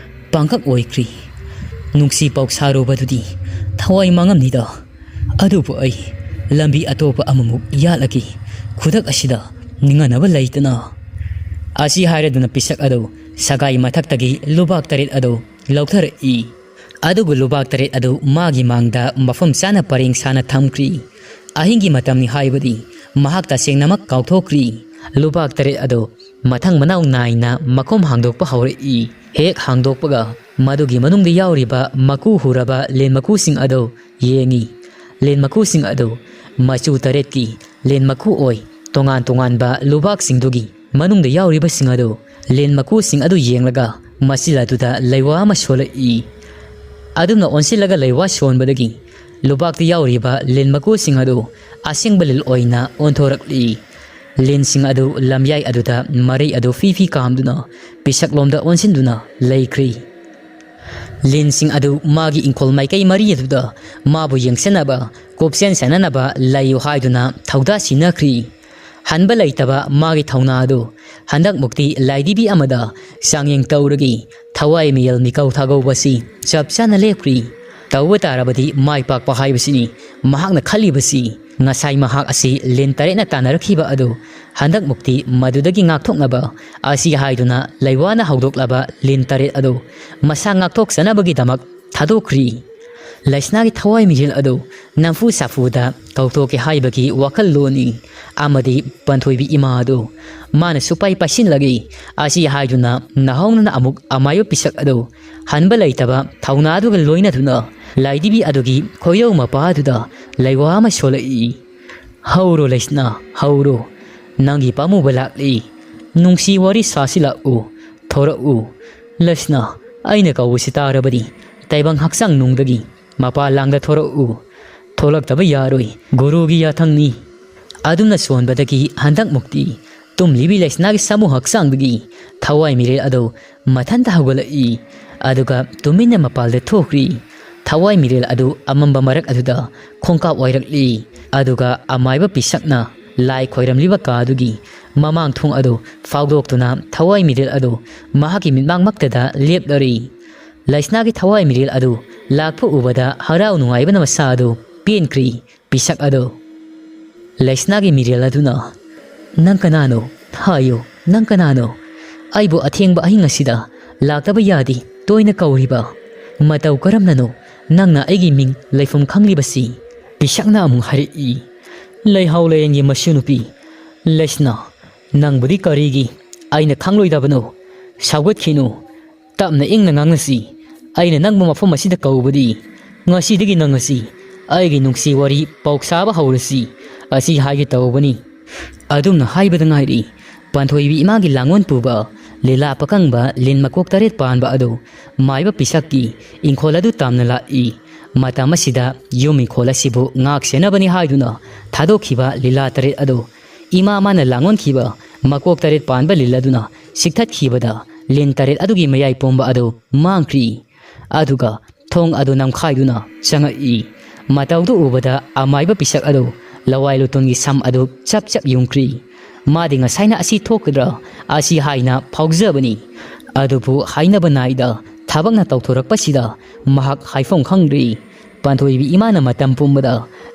ꯄꯥꯡꯀꯛ ꯑꯣꯏꯈ꯭ꯔꯤ꯫ ꯅꯨꯡꯁꯤ ꯄꯥꯎ ꯁꯥꯔꯨꯕꯗꯨꯗꯤ ꯊꯋꯥꯏ ꯃꯥꯡꯉꯝꯅꯤꯗ꯫ ꯑꯗꯨꯕꯨ ꯑꯩ ꯂꯝꯕꯤ ꯑꯇꯣꯞꯄ ꯑꯃꯃꯨꯛ ꯌꯥꯠꯂꯒꯦ꯫ ꯈꯨꯗꯛ ꯑꯁꯤꯗ ꯅꯤꯡꯍꯟꯅꯕ ꯂꯩꯇꯅ" ꯑꯁꯤ ꯍꯥꯏꯔꯗꯨꯅ ꯄꯤꯁꯛ ꯑꯗꯨ ꯁꯒꯥꯏ ꯃꯊꯛꯇꯒꯤ ꯂꯨꯕꯥꯛ ꯇꯔꯦꯠ ꯑꯗꯨ ꯂꯧꯊꯔꯛꯏ꯫ ꯑꯗꯨꯕꯨ ꯂꯨꯕꯥꯛ ꯇꯔꯦꯠ ꯑꯗꯨ ꯃꯥꯒꯤ ꯃꯥꯡꯗ ꯃꯐꯝ ꯆꯥꯅ ꯄꯔꯦꯡ ꯁꯥꯅ ꯊꯝꯈ꯭ꯔꯤ꯫ ꯑꯍꯤꯡꯒꯤ ꯃꯇꯝꯅꯤ ꯍꯥꯏꯕꯗꯤ ꯃꯍꯥꯛ ꯇꯁꯦꯡꯅꯃꯛ ꯀꯥꯎꯊꯣꯛꯈ꯭ꯔꯤ꯫ ꯂꯨꯕꯥꯛ ꯇꯔꯦꯠ ꯑꯗꯨ ꯃꯊꯪ ꯃꯅꯥꯎ ꯅꯥꯏꯅ ꯃꯈꯨꯝ ꯍꯥꯡꯗꯣꯛꯄ ꯍꯧꯔꯛꯏ꯫ ꯍꯦꯛ ꯍꯥꯡꯗꯣꯛꯄꯒ ꯃꯗꯨꯒꯤ ꯃꯅꯨꯡꯗ ꯌꯥꯎꯔꯤꯕ ꯃꯀꯨ ꯍꯨꯔꯕ ꯂꯦꯟ ꯃꯀꯨꯁꯤꯡ ꯑꯗꯨ ꯌꯦꯡꯉꯤ꯫ ꯂꯦꯟ ꯃꯀꯨꯁꯤꯡ ꯑꯗꯨ ꯃꯆꯨ ꯇꯔꯦꯠꯀꯤ ꯂꯦꯟ ꯃꯀꯨ ꯑꯣꯏ꯫ ꯇꯣꯉꯥꯟ ꯇꯣꯉꯥꯟꯕ ꯂꯨꯕꯥꯛꯁꯤꯡꯗꯨꯒꯤ ꯃꯅꯨꯡꯗ ꯌꯥꯎꯔꯤꯕꯁꯤꯡ ꯑꯗꯨ ꯂꯦꯟ ꯃꯀꯨꯁꯤꯡ ꯑꯗꯨ ꯌꯦꯡꯂꯒ ꯃꯆꯤꯜ ꯑꯗꯨꯗ ꯂꯩꯋꯥ ꯑꯃ ꯁꯣꯜꯂꯛꯏ꯫ ꯑꯗꯨꯝꯅ ꯑꯣꯟꯁꯤꯜꯂꯒ ꯂꯩꯋꯥ ꯁꯣꯟꯕꯗꯒꯤ ꯂꯨꯕꯥꯛꯇ ꯌꯥꯎꯔꯤꯕ ꯂꯤꯟ ꯃꯀꯨꯁꯤꯡ ꯑꯗꯨ ꯑꯁꯦꯡꯕ ꯂꯤꯟ ꯑꯣꯏꯅ ꯑꯣꯟꯊꯣꯔꯛꯂꯤ꯫ ꯂꯤꯟꯁꯤꯡ ꯑꯗꯨ ꯂꯝꯌꯥꯏ ꯑꯗꯨꯗ ꯃꯔꯩ ꯑꯗꯨ ꯐꯤ ꯐꯤ ꯀꯥꯝꯗꯨꯅ ꯄꯤꯁꯛꯂꯣꯝꯗ ꯑꯣꯟꯁꯤꯟꯗꯨꯅ ꯂꯩꯈ꯭ꯔꯤ꯫ ꯂꯤꯟꯁꯤꯡ ꯑꯗꯨ ꯃꯥꯒꯤ ꯏꯪꯈꯣꯜ ꯃꯥꯏꯀꯩ ꯃꯔꯤ ꯑꯗꯨꯗ ꯃꯥꯕꯨ ꯌꯦꯡꯁꯤꯟꯅꯕ, ꯀꯨꯞꯁꯦꯟ ꯁꯦꯟꯅꯅꯕ ꯂꯩꯌꯨ ꯍꯥꯏꯗꯨꯅ ꯊꯧꯗꯥ ꯁꯤꯟꯅꯈ꯭ꯔꯤ꯫ ꯍꯟꯕ ꯂꯩꯇꯕ ꯃꯥꯒꯤ ꯊꯧꯅꯥ ꯑꯗꯨ ꯍꯟꯗꯛꯃꯨꯛꯇꯤ ꯂꯥꯏꯗꯤꯕꯤ ꯑꯃꯗ ꯆꯥꯡꯌꯦꯡ ꯇꯧꯔꯒꯤ ꯊꯋꯥꯏ ꯃꯤꯌꯦꯜ ꯃꯤꯀꯧ ꯊꯥꯒꯧꯕꯁꯤ ꯆꯞ ꯆꯥꯅ ꯂꯦꯞꯈ꯭ꯔꯤ꯫ ꯇꯧꯕ ꯇꯥꯔꯕꯗꯤ ꯃꯥꯏ ꯄꯥꯛꯄ ꯍꯥꯏꯕꯁꯤꯅꯤ ꯃꯍꯥꯛꯅ ꯈꯜꯂꯤꯕꯁꯤ꯫ ꯉꯁꯥꯏ ꯃꯍꯥꯛ ꯑꯁꯤ ꯂꯤꯟ ꯇꯔꯦꯠꯅ ꯇꯥꯟꯅꯔꯛꯈꯤꯕ ꯑꯗꯨ ꯍꯟꯗꯛꯃꯨꯛꯇꯤ ꯃꯗꯨꯗꯒꯤ ꯉꯥꯛꯊꯣꯛꯅꯕ ꯑꯁꯤ ꯍꯥꯏꯗꯨꯅ ꯂꯩꯋꯥꯅ ꯍꯧꯗꯣꯛꯂꯕ ꯂꯤꯟ ꯇꯔꯦꯠ ꯑꯗꯨ ꯃꯁꯥ ꯉꯥꯛꯊꯣꯛꯆꯅꯕꯒꯤꯗꯃꯛ ꯊꯥꯗꯣꯛꯈ꯭ꯔꯤ꯫ ꯂꯩꯁꯅꯥꯒꯤ ꯊꯋꯥꯏ ꯃꯤꯔꯦꯜ ꯑꯗꯨ ꯅꯝꯐꯨ ꯁꯥꯐꯨꯗ ꯀꯧꯊꯣꯛꯀꯦ ꯍꯥꯏꯕꯒꯤ ꯋꯥꯈꯜꯂꯣꯟꯅꯤ ꯑꯃꯗꯤ ꯄꯟꯊꯣꯏꯕꯤ ꯏꯃꯥ ꯑꯗꯨ ꯃꯥꯅ ꯁꯨꯄꯥꯏ ꯄꯥꯏꯁꯤꯜꯂꯒꯦ꯫ ꯑꯁꯤ ꯍꯥꯏꯗꯨꯅ ꯅꯍꯧꯅꯅ ꯑꯃꯨꯛ ꯑꯃꯥꯏꯕ ꯄꯤꯁꯛ ꯑꯗꯨ ꯍꯟꯕ ꯂꯩꯇꯕ ꯊꯧꯅꯥ ꯑꯗꯨꯒ ꯂꯣꯏꯅꯗꯨꯅ ꯂꯥꯏꯗꯤꯕꯤ ꯑꯗꯨꯒꯤ ꯈꯣꯏꯔꯧ ꯃꯄꯥ ꯑꯗꯨꯗ ꯂꯩꯋꯥ ꯑꯃ ꯁꯣꯜꯂꯛꯏ꯫ "ꯍꯧꯔꯣ ꯂꯩꯁꯅꯥ, ꯍꯧꯔꯣ꯫ ꯅꯪꯒꯤ ꯄꯥꯝꯃꯨꯕ ꯂꯥꯛꯂꯤ꯫ ꯅꯨꯡꯁꯤ ꯋꯥꯔꯤ ꯁꯥꯁꯤꯜꯂꯛꯎ꯫ ꯊꯣꯔꯛꯎ꯫ ꯂꯩꯁꯅꯥ, ꯑꯩꯅ ꯀꯧꯕꯁꯤ ꯇꯥꯔꯕꯗꯤ ꯇꯥꯏꯕꯪ ꯍꯛꯆꯥꯡ ꯅꯨꯡꯗꯒꯤ ꯃꯄꯥ ꯂꯥꯡꯗ ꯊꯣꯔꯛꯎ꯫ ꯊꯣꯛꯂꯛꯇꯕ ꯌꯥꯔꯣꯏ꯫ ꯒꯨꯔꯨꯒꯤ ꯌꯥꯊꯪꯅꯤ꯫" ꯑꯗꯨꯝꯅ ꯁꯣꯟꯕꯗꯒꯤ ꯍꯟꯗꯛꯃꯨꯛꯇꯤ ꯇꯨꯝꯂꯤꯕꯤ ꯂꯩꯁꯅꯥꯒꯤ ꯁꯥꯃꯨ ꯍꯛꯆꯥꯡꯗꯒꯤ ꯊꯋꯥꯏ ꯃꯤꯔꯦꯜ ꯑꯗꯨ ꯃꯊꯟꯇ ꯍꯧꯒꯠꯂꯛꯏ꯫ ꯑꯗꯨꯒ ꯇꯨꯃꯤꯟꯅ ꯃꯄꯥꯜꯗ ꯊꯣꯛꯈ꯭ꯔꯤ꯫ ꯊꯋꯥꯏ ꯃꯤꯔꯦꯜ ꯑꯗꯨ ꯑꯃꯝꯕ ꯃꯔꯛ ꯑꯗꯨꯗ ꯈꯣꯡꯀꯥꯞ ꯑꯣꯏꯔꯛꯂꯤ꯫ ꯑꯗꯨꯒ ꯑꯃꯥꯏꯕ ꯄꯤꯁꯛꯅ ꯂꯥꯏ ꯈꯣꯏꯔꯝꯂꯤꯕ ꯀꯥ ꯑꯗꯨꯒꯤ ꯃꯃꯥꯡ ꯊꯣꯡ ꯑꯗꯨ ꯐꯥꯎꯗꯣꯛꯇꯨꯅ ꯊꯋꯥꯏ ꯃꯤꯔꯦꯜ ꯑꯗꯨ ꯃꯍꯥꯛꯀꯤ ꯃꯤꯠꯃꯥꯡꯃꯛꯇꯗ ꯂꯦꯞꯂꯔꯤ꯫ ꯂꯩꯁꯅꯥꯒꯤ ꯊꯋꯥꯏ ꯃꯤꯔꯦꯜ ꯑꯗꯨ ꯂꯥꯛꯄ ꯎꯕꯗ ꯍꯔꯥꯎ ꯅꯨꯡꯉꯥꯏꯕꯅ ꯃꯁꯥ ꯑꯗꯨ ꯄꯦꯟꯈ꯭ꯔꯤ꯫ ꯄꯤꯁꯛ ꯑꯗꯨ꯫ ꯂꯩꯁꯅꯥꯒꯤ ꯃꯤꯔꯦꯜ ꯑꯗꯨꯅ, "ꯅꯪ ꯀꯅꯥꯅꯣ? ꯍꯥꯏꯌꯨ, ꯅꯪ ꯀꯅꯥꯅꯣ? ꯑꯩꯕꯨ ꯑꯊꯦꯡꯕ ꯑꯍꯤꯡ ꯑꯁꯤꯗ ꯂꯥꯛꯇꯕ ꯌꯥꯗꯦ ꯇꯣꯏꯅ ꯀꯧꯔꯤꯕ꯫ ꯃꯇꯧ ꯀꯔꯝꯅꯅꯣ ꯅꯪꯅ ꯑꯩꯒꯤ ꯃꯤꯡ ꯂꯩꯐꯝ ꯈꯪꯂꯤꯕꯁꯤ?" ꯄꯤꯁꯛꯅ ꯑꯃꯨꯛ ꯍꯥꯏꯔꯛꯏ, "ꯂꯩꯍꯥꯎ ꯂꯩꯔꯦꯟꯒꯤ ꯃꯁꯨ ꯅꯨꯄꯤ, ꯂꯩꯁꯅꯥ, ꯅꯪꯕꯨꯗꯤ ꯀꯔꯤꯒꯤ ꯑꯩꯅ ꯈꯪꯂꯣꯏꯗꯕꯅꯣ? ꯁꯧꯒꯠꯈꯤꯅꯨ꯫ ꯇꯞꯅ ꯏꯪꯅ ꯉꯥꯡꯅꯁꯤ꯫ ꯑꯩꯅ ꯅꯪꯕꯨ ꯃꯐꯝ ꯑꯁꯤꯗ ꯀꯧꯕꯗꯤ ꯉꯁꯤꯗꯒꯤ ꯅꯪ ꯑꯁꯤ ꯑꯩꯒꯤ ꯅꯨꯡꯁꯤ ꯋꯥꯔꯤ ꯄꯥꯎꯁꯥꯕ ꯍꯧꯔꯁꯤ ꯑꯁꯤ ꯍꯥꯏꯒꯦ ꯇꯧꯕꯅꯤ꯫" ꯑꯗꯨꯝꯅ ꯍꯥꯏꯕꯗ ꯉꯥꯏꯔꯤ꯫ ꯄꯥꯟꯊꯣꯏꯕꯤ ꯏꯃꯥꯒꯤ ꯂꯥꯡꯒꯣꯜ ꯄꯨꯕ ꯂꯤꯂꯥ ꯄꯥꯀꯪꯕ ꯂꯤꯟ ꯃꯀꯣꯛ ꯇꯔꯦꯠ ꯄꯥꯟꯕ ꯑꯗꯨ ꯃꯥꯏꯕ ꯄꯤꯁꯛꯀꯤ ꯏꯪꯈꯣꯜ ꯑꯗꯨ ꯇꯥꯝꯅ ꯂꯥꯛꯏ꯫ ꯃꯇꯝ ꯑꯁꯤꯗ ꯌꯨꯝ ꯏꯪꯈꯣꯜ ꯑꯁꯤꯕꯨ ꯉꯥꯛ ꯁꯦꯟꯅꯕꯅꯤ ꯍꯥꯏꯗꯨꯅ ꯊꯥꯗꯣꯛꯈꯤꯕ ꯂꯤꯂꯥ ꯇꯔꯦꯠ ꯑꯗꯨ ꯏꯃꯥ ꯃꯥꯅ ꯂꯥꯡꯑꯣꯟꯈꯤꯕ ꯃꯀꯣꯛ ꯇꯔꯦꯠ ꯄꯥꯟꯕ ꯂꯤꯜ ꯑꯗꯨꯅ ꯁꯤꯛꯊꯠꯈꯤꯕꯗ ꯂꯤꯟ ꯇꯔꯦꯠ ꯑꯗꯨꯒꯤ ꯃꯌꯥꯏ ꯄꯨꯝꯕ ꯑꯗꯨ ꯃꯥꯡꯈ꯭ꯔꯤ꯫ ꯑꯗꯨꯒ ꯊꯣꯡ ꯑꯗꯨ ꯅꯝꯈꯥꯏꯗꯨꯅ ꯆꯪꯉꯛꯏ꯫ ꯃꯇꯧꯗꯨ ꯎꯕꯗ ꯑꯃꯥꯏꯕ ꯄꯤꯁꯛ ꯑꯗꯨ ꯂꯋꯥꯏ ꯂꯨꯇꯣꯟꯒꯤ ꯁꯝ ꯑꯗꯨ ꯆꯞ ꯆꯞ ꯌꯨꯡꯈ꯭ꯔꯤ꯫ ꯃꯥꯗꯤ ꯉꯁꯥꯏꯅ ꯑꯁꯤ ꯊꯣꯛꯀꯗ꯭ꯔꯥ ꯑꯁꯤ ꯍꯥꯏꯅ ꯐꯥꯎꯖꯕꯅꯤ꯫ ꯑꯗꯨꯕꯨ ꯍꯥꯏꯅꯕ ꯅꯥꯏꯗ ꯊꯕꯛꯅ ꯇꯧꯊꯣꯔꯛꯄꯁꯤꯗ ꯃꯍꯥꯛ ꯍꯥꯏꯐꯝ ꯈꯪꯗ꯭ꯔꯤ꯫ ꯄꯥꯟꯊꯣꯏꯕꯤ ꯏꯃꯥꯅ ꯃꯇꯝ ꯄꯨꯝꯕꯗ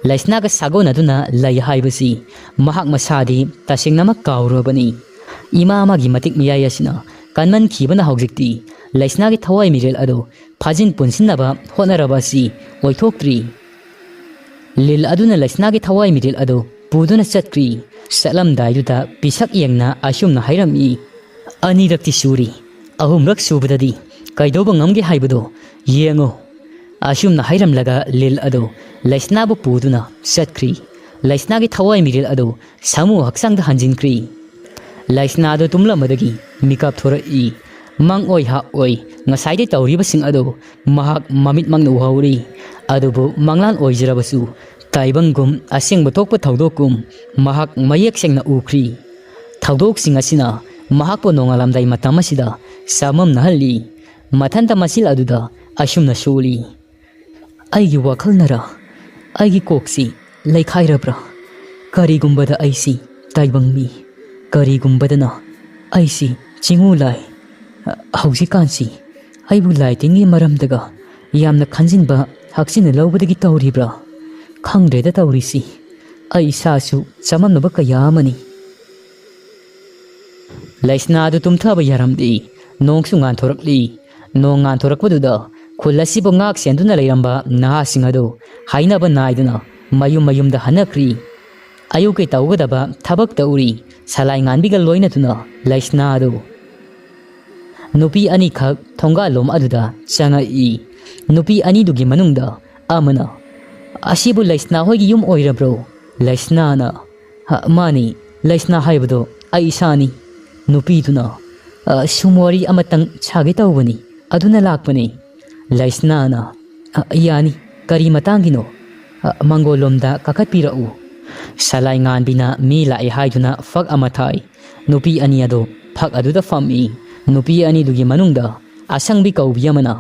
ꯂꯩꯁꯅꯥꯒ ꯁꯥꯒꯣꯟꯅꯗꯨꯅ ꯂꯩ ꯍꯥꯏꯕꯁꯤ ꯃꯍꯥꯛ ꯃꯁꯥꯗꯤ ꯇꯁꯦꯡꯅꯃꯛ ꯀꯥꯎꯔꯕꯅꯤ꯫ ꯏꯃꯥ ꯑꯃꯒꯤ ꯃꯇꯤꯛ ꯃꯌꯥꯏ ꯑꯁꯤꯅ ꯀꯟꯃꯟꯈꯤꯕꯅ ꯍꯧꯖꯤꯛꯇꯤ ꯂꯩꯁꯅꯥꯒꯤ ꯊꯋꯥꯏ ꯃꯤꯔꯦꯜ ꯑꯗꯨ ꯐꯥꯖꯤꯟ ꯄꯨꯟꯁꯤꯟꯅꯕ ꯍꯣꯠꯅꯔꯕ ꯑꯁꯤ ꯑꯣꯏꯊꯣꯛꯇ꯭ꯔꯤ꯫ ꯂꯤꯜ ꯑꯗꯨꯅ ꯂꯩꯁꯅꯥꯒꯤ ꯊꯋꯥꯏ ꯃꯤꯔꯦꯜ ꯑꯗꯨ ꯄꯨꯗꯨꯅ ꯆꯠꯈ꯭ꯔꯤ꯫ ꯆꯠꯂꯝꯗꯥꯏꯗꯨꯗ ꯄꯤꯁꯛ ꯌꯦꯡꯅ ꯑꯁꯨꯝꯅ ꯍꯥꯏꯔꯝꯃꯤ, "ꯑꯅꯤꯔꯛꯇꯤ ꯁꯨꯔꯤ, ꯑꯍꯨꯝꯔꯛ ꯁꯨꯕꯗꯗꯤ ꯀꯩꯗꯧꯕ ꯉꯝꯒꯦ ꯍꯥꯏꯕꯗꯣ ꯌꯦꯡꯉꯨ"꯫ ꯑꯁꯨꯝꯅ ꯍꯥꯏꯔꯝꯂꯒ ꯂꯤꯜ ꯑꯗꯨ ꯂꯩꯁꯅꯥꯕꯨ ꯄꯨꯗꯨꯅ ꯆꯠꯈ꯭ꯔꯤ꯫ ꯂꯩꯁꯅꯥꯒꯤ ꯊꯋꯥꯏ ꯃꯤꯔꯦꯜ ꯑꯗꯨ ꯁꯥꯃꯨ ꯍꯛꯆꯥꯡꯗ ꯍꯟꯖꯤꯟꯈ꯭ꯔꯤ꯫ ꯂꯩꯁꯅꯥ ꯑꯗꯨ ꯇꯨꯝꯂꯝꯕꯗꯒꯤ ꯃꯤꯀꯞ ꯊꯣꯔꯛꯏ꯫ ꯃꯪ ꯑꯣꯏ ꯍꯥ ꯑꯣꯏ ꯉꯁꯥꯏꯗꯩ ꯇꯧꯔꯤꯕꯁꯤꯡ ꯑꯗꯨ ꯃꯍꯥꯛ ꯃꯃꯤꯠꯃꯛꯅ ꯎꯍꯧꯔꯤ꯫ ꯑꯗꯨꯕꯨ ꯃꯪꯂꯥꯟ ꯑꯣꯏꯖꯔꯕꯁꯨ ꯇꯥꯏꯕꯪꯒꯨꯝ ꯑꯁꯦꯡꯕ ꯊꯣꯛꯄ ꯊꯧꯗꯣꯛꯀꯨꯝ ꯃꯍꯥꯛ ꯃꯌꯦꯛ ꯁꯦꯡꯅ ꯎꯈ꯭ꯔꯤ꯫ ꯊꯧꯗꯣꯛꯁꯤꯡ ꯑꯁꯤꯅ ꯃꯍꯥꯛꯄꯨ ꯅꯣꯡꯉꯥꯜꯂꯝꯗꯥꯏ ꯃꯇꯝ ꯑꯁꯤꯗ ꯆꯃꯝꯅꯍꯜꯂꯤ꯫ ꯃꯊꯟꯇ ꯃꯆꯤꯜ ꯑꯗꯨꯗ ꯑꯁꯨꯝꯅ ꯁꯣꯜꯂꯤ, "ꯑꯩꯒꯤ ꯋꯥꯈꯜꯅꯔ? ꯑꯩꯒꯤ ꯀꯣꯛꯁꯤ ꯂꯩꯈꯥꯏꯔꯕ꯭ꯔꯥ? ꯀꯔꯤꯒꯨꯝꯕꯗ ꯑꯩꯁꯤ ꯇꯥꯏꯕꯪ ꯃꯤ, ꯀꯔꯤꯒꯨꯝꯕꯗꯅ ꯑꯩꯁꯤ ꯆꯤꯡꯉꯨ ꯂꯥꯏ꯫ ꯍꯧꯖꯤꯛꯀꯥꯟꯁꯤ ꯑꯩꯕꯨ ꯂꯥꯏ ꯇꯤꯟꯒꯤ ꯃꯔꯝꯗꯒ ꯌꯥꯝꯅ ꯈꯟꯖꯤꯟꯕ ꯍꯛꯆꯤꯟꯅ ꯂꯧꯕꯗꯒꯤ ꯇꯧꯔꯤꯕ꯭ꯔꯥ? ꯈꯪꯗ꯭ꯔꯦꯗ ꯇꯧꯔꯤꯁꯤ꯫ ꯑꯩ ꯏꯁꯥꯁꯨ ꯆꯃꯝꯅꯕ ꯀꯌꯥ ꯑꯃꯅꯤ"꯫ ꯂꯩꯁꯅꯥ ꯑꯗꯨ ꯇꯨꯝꯊꯕ ꯌꯥꯔꯝꯗꯦ꯫ ꯅꯣꯡꯁꯨ ꯉꯥꯟꯊꯣꯔꯛꯂꯤ꯫ ꯅꯣꯡ ꯉꯥꯟꯊꯣꯔꯛꯄꯗꯨꯗ ꯈꯨꯜ ꯑꯁꯤꯕꯨ ꯉꯥꯛ ꯁꯦꯟꯗꯨꯅ ꯂꯩꯔꯝꯕ ꯅꯍꯥꯁꯤꯡ ꯑꯗꯨ ꯍꯥꯏꯅꯕ ꯅꯥꯏꯗꯅ ꯃꯌꯨꯝ ꯃꯌꯨꯝꯗ ꯍꯟꯅꯈ꯭ꯔꯤ꯫ ꯑꯌꯨꯛꯀꯤ ꯇꯧꯒꯗꯕ ꯊꯕꯛ ꯇꯧꯔꯤ꯫ ꯁꯂꯥꯏ ꯉꯥꯟꯕꯤꯒ ꯂꯣꯏꯅꯗꯨꯅ ꯂꯩꯁꯅꯥ ꯑꯗꯨ ꯅꯨꯄꯤ ꯑꯅꯤꯈꯛ ꯊꯣꯡꯒꯥꯜꯂꯣꯝ ꯑꯗꯨꯗ ꯆꯪꯉꯛꯏ꯫ ꯅꯨꯄꯤ ꯑꯅꯤꯗꯨꯒꯤ ꯃꯅꯨꯡꯗ ꯑꯃꯅ, "ꯑꯁꯤꯕꯨ ꯂꯩꯁꯅꯥ ꯍꯣꯏꯒꯤ ꯌꯨꯝ ꯑꯣꯏꯔꯕ꯭ꯔꯣ?" ꯂꯩꯁꯅꯥꯅ, "ꯍ, ꯃꯥꯅꯤ, ꯂꯩꯁꯅꯥ ꯍꯥꯏꯕꯗꯣ ꯑꯩ ꯏꯁꯥꯅꯤ"꯫ ꯅꯨꯄꯤꯗꯨꯅ, "ꯑ, ꯁꯨꯝ ꯋꯥꯔꯤ ꯑꯃꯇꯪ ꯁꯥꯒꯦ ꯇꯧꯕꯅꯤ, ꯑꯗꯨꯅ ꯂꯥꯛꯄꯅꯤ"꯫ ꯂꯩꯁꯅꯥꯅ, "ꯑ, ꯌꯥꯅꯤ, "ꯀꯔꯤ ꯃꯇꯥꯡꯒꯤꯅꯣ? ꯑ, ꯃꯪꯒꯣꯜ ꯂꯣꯝꯗ ꯀꯥꯈꯠꯄꯤꯔꯛꯎ꯫" ꯁꯂꯥꯏ ꯉꯥꯟꯕꯤꯅ ꯃꯤ ꯂꯥꯛꯑꯦ ꯍꯥꯏꯗꯨꯅ ꯐꯛ ꯑꯃ ꯊꯥꯏ꯫ ꯅꯨꯄꯤ ꯑꯅꯤ ꯑꯗꯨ ꯐꯛ ꯑꯗꯨꯗ ꯐꯝꯃꯤ꯫ ꯅꯨꯄꯤ ꯑꯅꯤꯗꯨꯒꯤ ꯃꯅꯨꯡꯗ ꯑꯁꯪꯕꯤ ꯀꯧꯕꯤ ꯑꯃꯅ,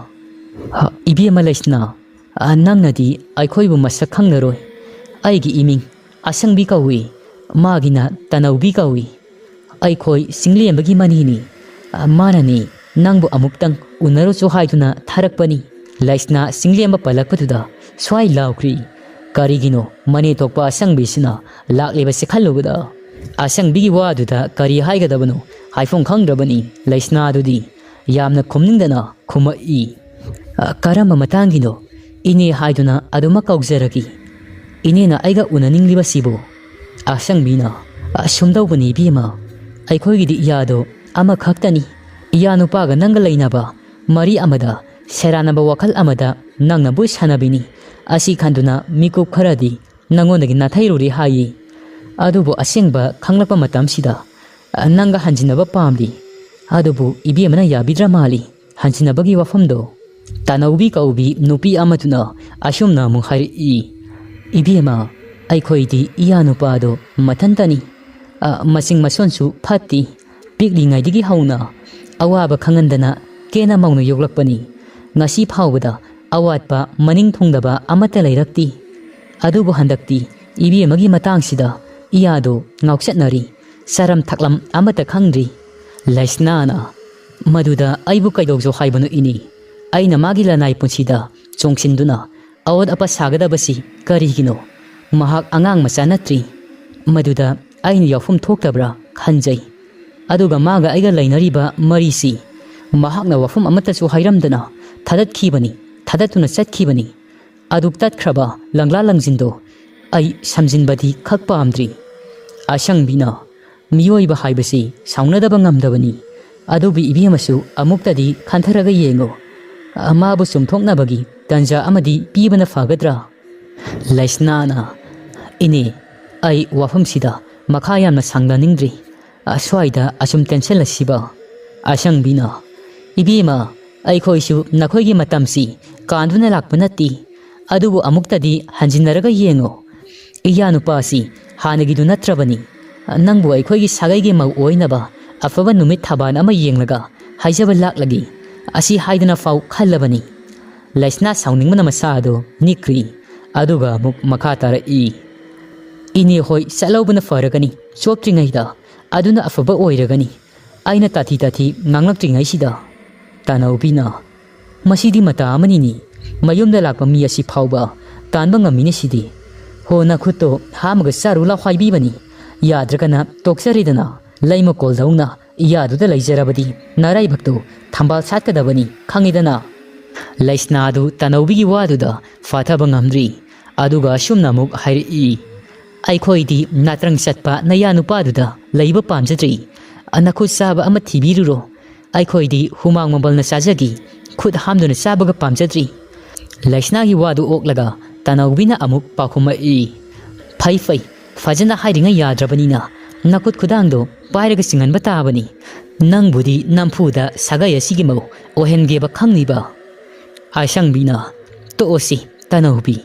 "ꯍ, ꯏꯕꯦꯝꯃ ꯂꯩꯁꯅꯥ, ꯑ, ꯅꯪꯅꯗꯤ ꯑꯩꯈꯣꯏꯕꯨ ꯃꯁꯛ ꯈꯪꯂꯔꯣꯏ꯫ ꯑꯩꯒꯤ ꯏꯃꯤꯡ ꯑꯁꯪꯕꯤ ꯀꯧꯏ꯫ ꯃꯥꯒꯤꯅ ꯇꯅꯧꯕꯤ ꯀꯧꯏ꯫ ꯑꯩꯈꯣꯏ ꯆꯤꯡꯂꯦꯝꯕꯒꯤ ꯃꯅꯤꯅꯤ꯫ ꯑ, ꯃꯥꯅꯅꯤ ꯅꯪꯕꯨ ꯑꯃꯨꯛꯇꯪ ꯎꯅꯔꯨꯆꯣ ꯍꯥꯏꯗꯨꯅ ꯊꯥꯔꯛꯄꯅꯤ꯫" ꯂꯩꯁꯅꯥ ꯆꯤꯡꯂꯦꯝꯕ ꯄꯜꯂꯛꯄꯗꯨꯗ ꯁ꯭ꯋꯥꯏ ꯂꯥꯎꯈ꯭ꯔꯤ꯫ ꯀꯔꯤꯒꯤꯅꯣ ꯃꯅꯦ ꯊꯣꯛꯄ ꯑꯁꯪꯕꯤꯁꯤꯅ ꯂꯥꯛꯂꯤꯕꯁꯤ ꯈꯜꯂꯨꯕꯗ, ꯑꯁꯪꯕꯤꯒꯤ ꯋꯥꯗꯨꯗ ꯀꯔꯤ ꯍꯥꯏꯒꯗꯕꯅꯣ ꯍꯥꯏꯐꯝ ꯈꯪꯗ꯭ꯔꯕꯅꯤ ꯂꯩꯁꯅꯥꯗꯨꯗꯤ꯫ ꯌꯥꯝꯅ ꯈꯨꯝꯅꯤꯡꯗꯅ ꯈꯨꯝꯃꯛꯏ꯫ "ꯑ, ꯀꯔꯝꯕ ꯃꯇꯥꯡꯒꯤꯅꯣ? ꯏꯅꯦ ꯍꯥꯏꯗꯨꯅ ꯑꯗꯨꯃꯛ ꯀꯧꯖꯔꯒꯦ꯫ ꯏꯅꯦꯅ ꯑꯩꯒ ꯎꯅꯅꯤꯡꯂꯤꯕꯁꯤꯕꯨ?" ꯑꯁꯪꯕꯤꯅ, "ꯑ, ꯁꯨꯝꯗꯧꯕꯅꯤ ꯏꯕꯦꯝꯃ, ꯑꯩꯈꯣꯏꯒꯤꯗꯤ ꯏꯌꯥꯗꯣ ꯑꯃꯈꯛꯇꯅꯤ꯫ ꯏꯌꯥ ꯅꯨꯄꯥꯒ ꯅꯪꯒ ꯂꯩꯅꯕ ꯃꯔꯤ ꯑꯃꯗ ꯁꯦꯔꯥꯟꯅꯕ ꯋꯥꯈꯜ ꯑꯃꯗ ꯅꯪꯅꯕꯨ ꯁꯥꯟꯅꯕꯤꯅꯤ꯫ ꯑꯁꯤ ꯈꯟꯗꯨꯅ ꯃꯤꯀꯨꯞ ꯈꯔꯗꯤ ꯅꯪꯉꯣꯟꯗꯒꯤ ꯅꯥꯊꯩꯔꯨꯔꯦ ꯍꯥꯏꯌꯦ꯫ ꯑꯗꯨꯕꯨ ꯑꯁꯦꯡꯕ ꯈꯪꯂꯛꯄ ꯃꯇꯝꯁꯤꯗ, ꯑ, ꯅꯪꯒ ꯍꯟꯖꯤꯟꯅꯕ ꯄꯥꯝꯂꯤ꯫ ꯑꯗꯨꯕꯨ ꯏꯕꯦꯝꯃꯅ ꯌꯥꯕꯤꯗ꯭ꯔ ꯃꯥꯜꯂꯤ ꯍꯟꯖꯤꯟꯅꯕꯒꯤ ꯋꯥꯐꯝꯗꯣ꯫" ꯇꯥꯅꯧꯕꯤ ꯀꯧꯕꯤ ꯅꯨꯄꯤ ꯑꯃꯗꯨꯅ ꯑꯁꯨꯝꯅ ꯑꯃꯨꯛ ꯍꯥꯏꯔꯛꯏ, "ꯏꯕꯦꯝꯃ, ꯑꯩꯈꯣꯏꯗꯤ ꯏꯌꯥ ꯅꯨꯄꯥꯗꯣ ꯃꯊꯟꯇꯅꯤ꯫ ꯑ, ꯃꯆꯤꯡ ꯃꯁꯣꯟꯁꯨ ꯐꯠꯇꯦ꯫ ꯄꯤꯛꯂꯤꯉꯩꯗꯒꯤ ꯍꯧꯅ ꯑꯋꯥꯕ ꯈꯪꯍꯟꯗꯅ ꯀꯦꯅ ꯃꯧꯅ ꯌꯣꯛꯂꯛꯄꯅꯤ꯫ ꯉꯁꯤ ꯐꯥꯎꯕꯗ ꯑꯋꯥꯠꯄ ꯃꯅꯤꯡ ꯊꯨꯡꯗꯕ ꯑꯃꯠꯇ ꯂꯩꯔꯛꯇꯦ꯫ ꯑꯗꯨꯕꯨ ꯍꯟꯗꯛꯇꯤ ꯏꯕꯦꯝꯃꯒꯤ ꯃꯇꯥꯡꯁꯤꯗ ꯏꯌꯥꯗꯣ ꯉꯥꯎꯆꯠꯅꯔꯤ꯫ ꯆꯥꯔꯝ ꯊꯛꯂꯝ ꯑꯃꯠꯇ ꯈꯪꯗ꯭ꯔꯤ꯫" ꯂꯩꯁꯅꯥꯅ, "ꯃꯗꯨꯗ ꯑꯩꯕꯨ ꯀꯩꯗꯧꯖꯧ ꯍꯥꯏꯕꯅꯣ ꯏꯅꯦ? ꯑꯩꯅ ꯃꯥꯒꯤ ꯂꯅꯥꯏ ꯄꯨꯟꯁꯤꯗ ꯆꯣꯡꯁꯤꯟꯗꯨꯅ ꯑꯑꯣꯠ ꯑꯄ ꯁꯥꯒꯗꯕꯁꯤ ꯀꯔꯤꯒꯤꯅꯣ? ꯃꯍꯥꯛ ꯑꯉꯥꯡ ꯃꯆꯥ ꯅꯠꯇ꯭ꯔꯤ꯫ ꯃꯗꯨꯗ ꯑꯩꯅ ꯌꯥꯎꯐꯝ ꯊꯣꯛꯇꯕ꯭ꯔꯥ ꯈꯟꯖꯩ꯫ ꯑꯗꯨꯒ ꯃꯥꯒ ꯑꯩꯒ ꯂꯩꯅꯔꯤꯕ ꯃꯔꯤꯁꯤ ꯃꯍꯥꯛꯅ ꯋꯥꯐꯝ ꯑꯃꯠꯇꯁꯨ ꯍꯥꯏꯔꯝꯗꯅ ꯊꯥꯗꯠꯈꯤꯕꯅꯤ, ꯊꯥꯗꯠꯇꯨꯅ ꯆꯠꯈꯤꯕꯅꯤ꯫ ꯑꯗꯨ ꯇꯠꯈ꯭ꯔꯕ ꯂꯪꯂꯥ ꯂꯪꯖꯤꯟꯗꯣ ꯑꯩ ꯁꯝꯖꯤꯟꯕꯗꯤ ꯈꯛ ꯄꯥꯝꯗ꯭ꯔꯤ꯫" ꯑꯁꯪꯕꯤꯅ, "ꯃꯤꯑꯣꯏꯕ ꯍꯥꯏꯕꯁꯤ ꯁꯥꯎꯅꯗꯕ ꯉꯝꯗꯕꯅꯤ꯫ ꯑꯗꯨꯕꯨ ꯏꯕꯦꯝꯃꯁꯨ ꯑꯃꯨꯛꯇꯗꯤ ꯈꯟꯊꯔꯒ ꯌꯦꯡꯉꯨ꯫ ꯃꯥꯕꯨ ꯆꯨꯝꯊꯣꯛꯅꯕꯒꯤ ꯇꯟꯖꯥ ꯑꯃꯗꯤ ꯄꯤꯕꯅ ꯐꯒꯗ꯭ꯔꯥ?" ꯂꯩꯁꯅꯥꯅ, "ꯏꯅꯦ, ꯑꯩ ꯋꯥꯐꯝꯁꯤꯗ ꯃꯈꯥ ꯌꯥꯝꯅ ꯁꯥꯡꯅꯅꯤꯡꯗ꯭ꯔꯤ꯫ ꯑꯁ꯭ꯋꯥꯏꯗ ꯑꯁꯨꯝ ꯇꯦꯟꯁꯤꯜꯂꯁꯤꯕ?" ꯑꯁꯪꯕꯤꯅ, "ꯏꯕꯦꯝꯃ, ꯑꯩꯈꯣꯏꯁꯨ ꯅꯈꯣꯏꯒꯤ ꯃꯇꯝꯁꯤ ꯀꯥꯟꯗꯨꯅ ꯂꯥꯛꯄ ꯅꯠꯇꯦ꯫ ꯑꯗꯨꯕꯨ ꯑꯃꯨꯛꯇꯗꯤ ꯍꯟꯖꯤꯟꯅꯔꯒ ꯌꯦꯡꯉꯨ꯫ ꯏꯌꯥ ꯅꯨꯄꯥꯁꯤ ꯍꯥꯟꯅꯒꯤꯗꯨ ꯅꯠꯇ꯭ꯔꯕꯅꯤ꯫ ꯅꯪꯕꯨ ꯑꯩꯈꯣꯏꯒꯤ ꯁꯥꯒꯩꯒꯤ ꯃꯧ ꯑꯣꯏꯅꯕ ꯑꯐꯕ ꯅꯨꯃꯤꯠ ꯊꯕꯥꯟ ꯑꯃ ꯌꯦꯡꯂꯒ ꯍꯥꯏꯖꯕ ꯂꯥꯛꯂꯒꯦ꯫ ꯑꯁꯤ ꯍꯥꯏꯗꯅ ꯐꯥꯎ ꯈꯜꯂꯕꯅꯤ꯫ ꯂꯩꯁꯅꯥ ꯁꯥꯎꯅꯤꯡꯕꯅ ꯃꯁꯥ ꯑꯗꯨ ꯅꯤꯛꯈ꯭ꯔꯤ꯫ ꯑꯗꯨꯒ ꯑꯃꯨꯛ ꯃꯈꯥ ꯇꯥꯔꯛꯏ꯫ ꯏꯅꯦ ꯍꯣꯏ ꯆꯠꯍꯧꯕꯅ ꯐꯔꯒꯅꯤ꯫ ꯆꯣꯞꯇ꯭ꯔꯤꯉꯩꯗ ꯑꯗꯨꯅ ꯑꯐꯕ ꯑꯣꯏꯔꯒꯅꯤ꯫ ꯑꯩꯅ ꯇꯥꯊꯤ ꯇꯥꯊꯤ ꯉꯥꯡꯂꯛꯇ꯭ꯔꯤꯉꯩꯁꯤꯗ ꯇꯥꯅꯧꯕꯤꯅ, "ꯃꯁꯤꯗꯤ ꯃꯇꯥ ꯑꯃꯅꯤꯅꯤ꯫ ꯃꯌꯨꯝꯗ ꯂꯥꯛꯄ ꯃꯤ ꯑꯁꯤ ꯐꯥꯎꯕ ꯇꯥꯟꯕ ꯉꯝꯃꯤꯅꯦ ꯁꯤꯗꯤ꯫ ꯍꯣ, ꯅꯈꯨꯠꯇꯣ ꯍꯥꯝꯃꯒ ꯆꯥꯔꯨ ꯂꯥꯎ ꯍꯥꯏꯕꯤꯕꯅꯤ꯫ ꯌꯥꯗ꯭ꯔꯒꯅ ꯇꯣꯛꯆꯔꯦꯗꯅ꯫ ꯂꯩꯃꯀꯣꯜꯗꯧꯅ ꯏꯌꯥꯗꯨꯗ ꯂꯩꯖꯔꯕꯗꯤ ꯅꯔꯥꯏꯕꯛꯇꯨ ꯊꯝꯕꯥꯜ ꯁꯥꯠꯀꯗꯕꯅꯤ, ꯈꯪꯉꯤꯗꯅ?" ꯂꯩꯁꯅꯥꯗꯨ ꯇꯥꯅꯧꯕꯤꯒꯤ ꯋꯥꯗꯨꯗ ꯐꯥꯊꯕ ꯉꯝꯗ꯭ꯔꯤ꯫ ꯑꯗꯨꯒ ꯑꯁꯨꯝꯅ ꯑꯃꯨꯛ ꯍꯥꯏꯔꯛꯏ, "ꯑꯩꯈꯣꯏꯗꯤ ꯅꯥꯇ꯭ꯔꯪ ꯆꯠꯄ ꯅꯌꯥ ꯅꯨꯄꯥꯗꯨꯗ ꯂꯩꯕ ꯄꯥꯝꯖꯗ꯭ꯔꯤ꯫ ꯅꯈꯨꯠ ꯆꯥꯕ ꯑꯃ ꯊꯤꯕꯤꯔꯨꯔꯣ꯫ ꯑꯩꯈꯣꯏꯗꯤ ꯍꯨꯃꯥꯡ ꯃꯝꯕꯜꯅ ꯆꯥꯖꯈꯤ, ꯈꯨꯠ ꯍꯥꯝꯗꯨꯅ ꯆꯥꯕꯒ ꯄꯥꯝꯖꯗ꯭ꯔꯤ꯫" ꯂꯩꯁꯅꯥꯒꯤ ꯋꯥꯗꯨ ꯑꯣꯛꯂꯒ ꯇꯥꯅꯧꯕꯤꯅ ꯑꯃꯨꯛ ꯄꯥꯎꯈꯨꯝꯃꯛꯏ, "ꯐꯩ ꯐꯩ, ꯐꯖꯅ ꯍꯥꯏꯔꯤꯉꯩ ꯌꯥꯗ꯭ꯔꯕꯅꯤꯅ ꯅꯈꯨꯠ ꯈꯨꯗꯥꯡꯗꯣ ꯄꯥꯏꯔꯒ ꯆꯤꯡꯍꯟꯕ ꯇꯥꯕꯅꯤ꯫ ꯅꯪꯕꯨꯗꯤ ꯅꯝꯐꯨꯗ ꯁꯥꯒꯩ ꯑꯁꯤꯒꯤ ꯃꯧ ꯑꯣꯏꯍꯟꯒꯦꯕ ꯈꯪꯅꯤꯕ?" ꯑꯁꯪꯕꯤꯅ, "ꯇꯣꯛꯑꯣꯁꯤ ꯇꯥꯅꯧꯕꯤ,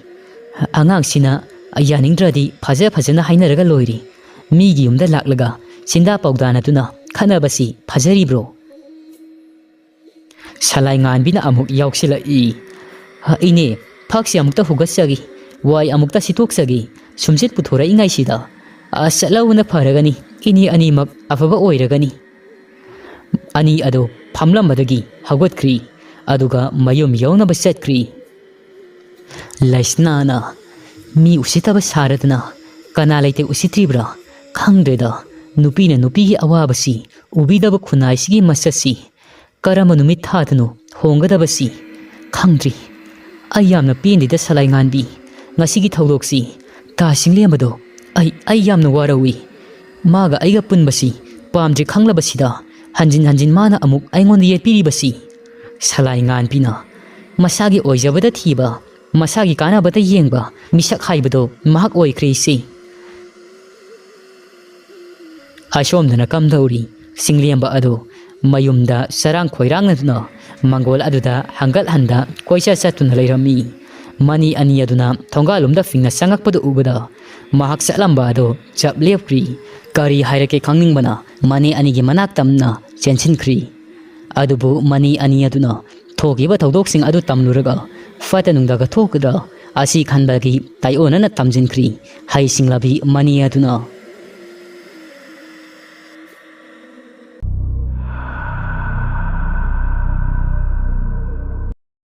ꯑꯉꯥꯡꯁꯤꯅ ꯌꯥꯅꯤꯡꯗ꯭ꯔꯗꯤ ꯐꯖ ꯐꯖꯅ ꯍꯥꯏꯅꯔꯒ ꯂꯣꯏꯔꯦ꯫ ꯃꯤꯒꯤ ꯌꯨꯝꯗ ꯂꯥꯛꯂꯒ ꯁꯤꯟꯗꯥ ꯄꯥꯎꯗꯥꯅꯗꯨꯅ ꯈꯠꯅꯕꯁꯤ ꯐꯖꯔꯤꯕ꯭ꯔꯣ?" ꯁꯂꯥꯏ ꯉꯥꯟꯕꯤꯅ ꯑꯃꯨꯛ ꯌꯥꯎꯁꯤꯜꯂꯛꯏ, "ꯏꯅꯦ, ꯐꯛꯁꯤ ꯑꯃꯨꯛꯇ ꯍꯨꯒꯠꯆꯒꯦ, ꯋꯥꯏ ꯑꯃꯨꯛꯇ ꯁꯤꯠꯇꯣꯛꯆꯒꯦ꯫ ꯁꯨꯝꯆꯤꯠ ꯄꯨꯊꯣꯔꯛꯏꯉꯩꯁꯤꯗ, ꯑ, ꯆꯠꯍꯧꯕꯅ ꯐꯔꯒꯅꯤ꯫ ꯏꯅꯦ ꯑꯅꯤꯃꯛ ꯑꯐꯕ ꯑꯣꯏꯔꯒꯅꯤ꯫" ꯑꯅꯤ ꯑꯗꯨ ꯐꯝꯂꯝꯕꯗꯒꯤ ꯍꯧꯒꯠꯈ꯭ꯔꯤ꯫ ꯑꯗꯨꯒ ꯃꯌꯨꯝ ꯌꯧꯅꯕ ꯆꯠꯈ꯭ꯔꯤ꯫ ꯂꯩꯁꯅꯥꯅ, "ꯃꯤ ꯎꯁꯤꯠꯇꯕ ꯁꯥꯔꯗꯅ ꯀꯅꯥ ꯂꯩꯇꯦ ꯎꯁꯤꯠꯇ꯭ꯔꯤꯕ꯭ꯔꯥ? ꯈꯪꯗ꯭ꯔꯦꯗ, ꯅꯨꯄꯤꯅ ꯅꯨꯄꯤꯒꯤ ꯑꯋꯥꯕꯁꯤ ꯎꯕꯤꯗꯕ ꯈꯨꯟꯅꯥꯏꯁꯤꯒꯤ ꯃꯁꯛꯁꯤ꯫ ꯀꯔꯝꯕ ꯅꯨꯃꯤꯠ ꯊꯥꯗꯅꯣ ꯍꯣꯡꯒꯗꯕꯁꯤ? ꯈꯪꯗ꯭ꯔꯤ꯫ ꯑꯩ ꯌꯥꯝꯅ ꯄꯦꯟꯗꯦꯗ ꯁꯂꯥꯏ ꯉꯥꯟꯕꯤ꯫ ꯉꯁꯤꯒꯤ ꯊꯧꯗꯣꯛꯁꯤ, ꯇꯥ ꯁꯤꯡꯂꯦꯝꯕꯗꯣ, ꯑꯩ, ꯑꯩ ꯌꯥꯝꯅ ꯋꯥꯔꯧꯏ꯫ ꯃꯥꯒ ꯑꯩꯒ ꯄꯨꯟꯕꯁꯤ ꯄꯥꯝꯗ꯭ꯔꯤ ꯈꯪꯂꯕꯁꯤꯗ ꯍꯟꯖꯤꯟ ꯍꯟꯖꯤꯟ ꯃꯥꯅ ꯑꯃꯨꯛ ꯑꯩꯉꯣꯟꯗ ꯌꯦꯠꯄꯤꯔꯤꯕꯁꯤ꯫" ꯁꯂꯥꯏ ꯉꯥꯟꯕꯤꯅ, "ꯃꯁꯥꯒꯤ ꯑꯣꯏꯖꯕꯗ ꯊꯤꯕ, ꯃꯁꯥꯒꯤ ꯀꯥꯟꯅꯕꯗ ꯌꯦꯡꯕ ꯃꯤꯁꯛ ꯍꯥꯏꯕꯗꯣ ꯃꯍꯥꯛ ꯑꯣꯏꯈ꯭ꯔꯦ ꯏꯆꯦ꯫" ꯑꯁꯣꯝꯗꯅ ꯀꯝꯗꯧꯔꯤ? ꯁꯤꯡꯂꯦꯝꯕ ꯑꯗꯨ ꯃꯌꯨꯝꯗ ꯆꯔꯥꯡ ꯈꯣꯏꯔꯥꯡꯅꯗꯨꯅ ꯃꯪꯒꯣꯜ ꯑꯗꯨꯗ ꯍꯪꯒꯠ ꯍꯟꯗ ꯀꯣꯏꯆꯠ ꯆꯠꯇꯨꯅ ꯂꯩꯔꯝꯃꯤ꯫ ꯃꯅꯤ ꯑꯅꯤ ꯑꯗꯨꯅ ꯊꯣꯡꯒꯥꯜꯂꯣꯝꯗ ꯐꯤꯡꯅ ꯆꯪꯉꯛꯄꯗꯨ ꯎꯕꯗ ꯃꯍꯥꯛ ꯆꯠꯂꯝꯕ ꯑꯗꯨ ꯆꯞ ꯂꯦꯞꯈ꯭ꯔꯤ꯫ ꯀꯔꯤ ꯍꯥꯏꯔꯛꯀꯦ ꯈꯪꯅꯤꯡꯕꯅ ꯃꯅꯤ ꯑꯅꯤꯒꯤ ꯃꯅꯥꯛ ꯇꯝꯅ ꯆꯦꯟꯁꯤꯟꯈ꯭ꯔꯤ꯫ ꯑꯗꯨꯕꯨ ꯃꯅꯤ ꯑꯅꯤ ꯑꯗꯨꯅ ꯊꯣꯛꯈꯤꯕ ꯊꯧꯗꯣꯛꯁꯤꯡ ꯑꯗꯨ ꯇꯝꯂꯨꯔꯒ ꯐꯠꯇ ꯅꯨꯡꯗꯒ ꯊꯣꯛꯀꯗ꯭ꯔꯥ ꯑꯁꯤ ꯈꯟꯕꯒꯤ ꯇꯥꯏꯑꯣꯟꯅꯅ ꯇꯝꯁꯤꯟꯈ꯭ꯔꯤ꯫ ꯍꯩꯁꯤꯡꯂꯕꯤ ꯃꯅꯤ ꯑꯗꯨꯅ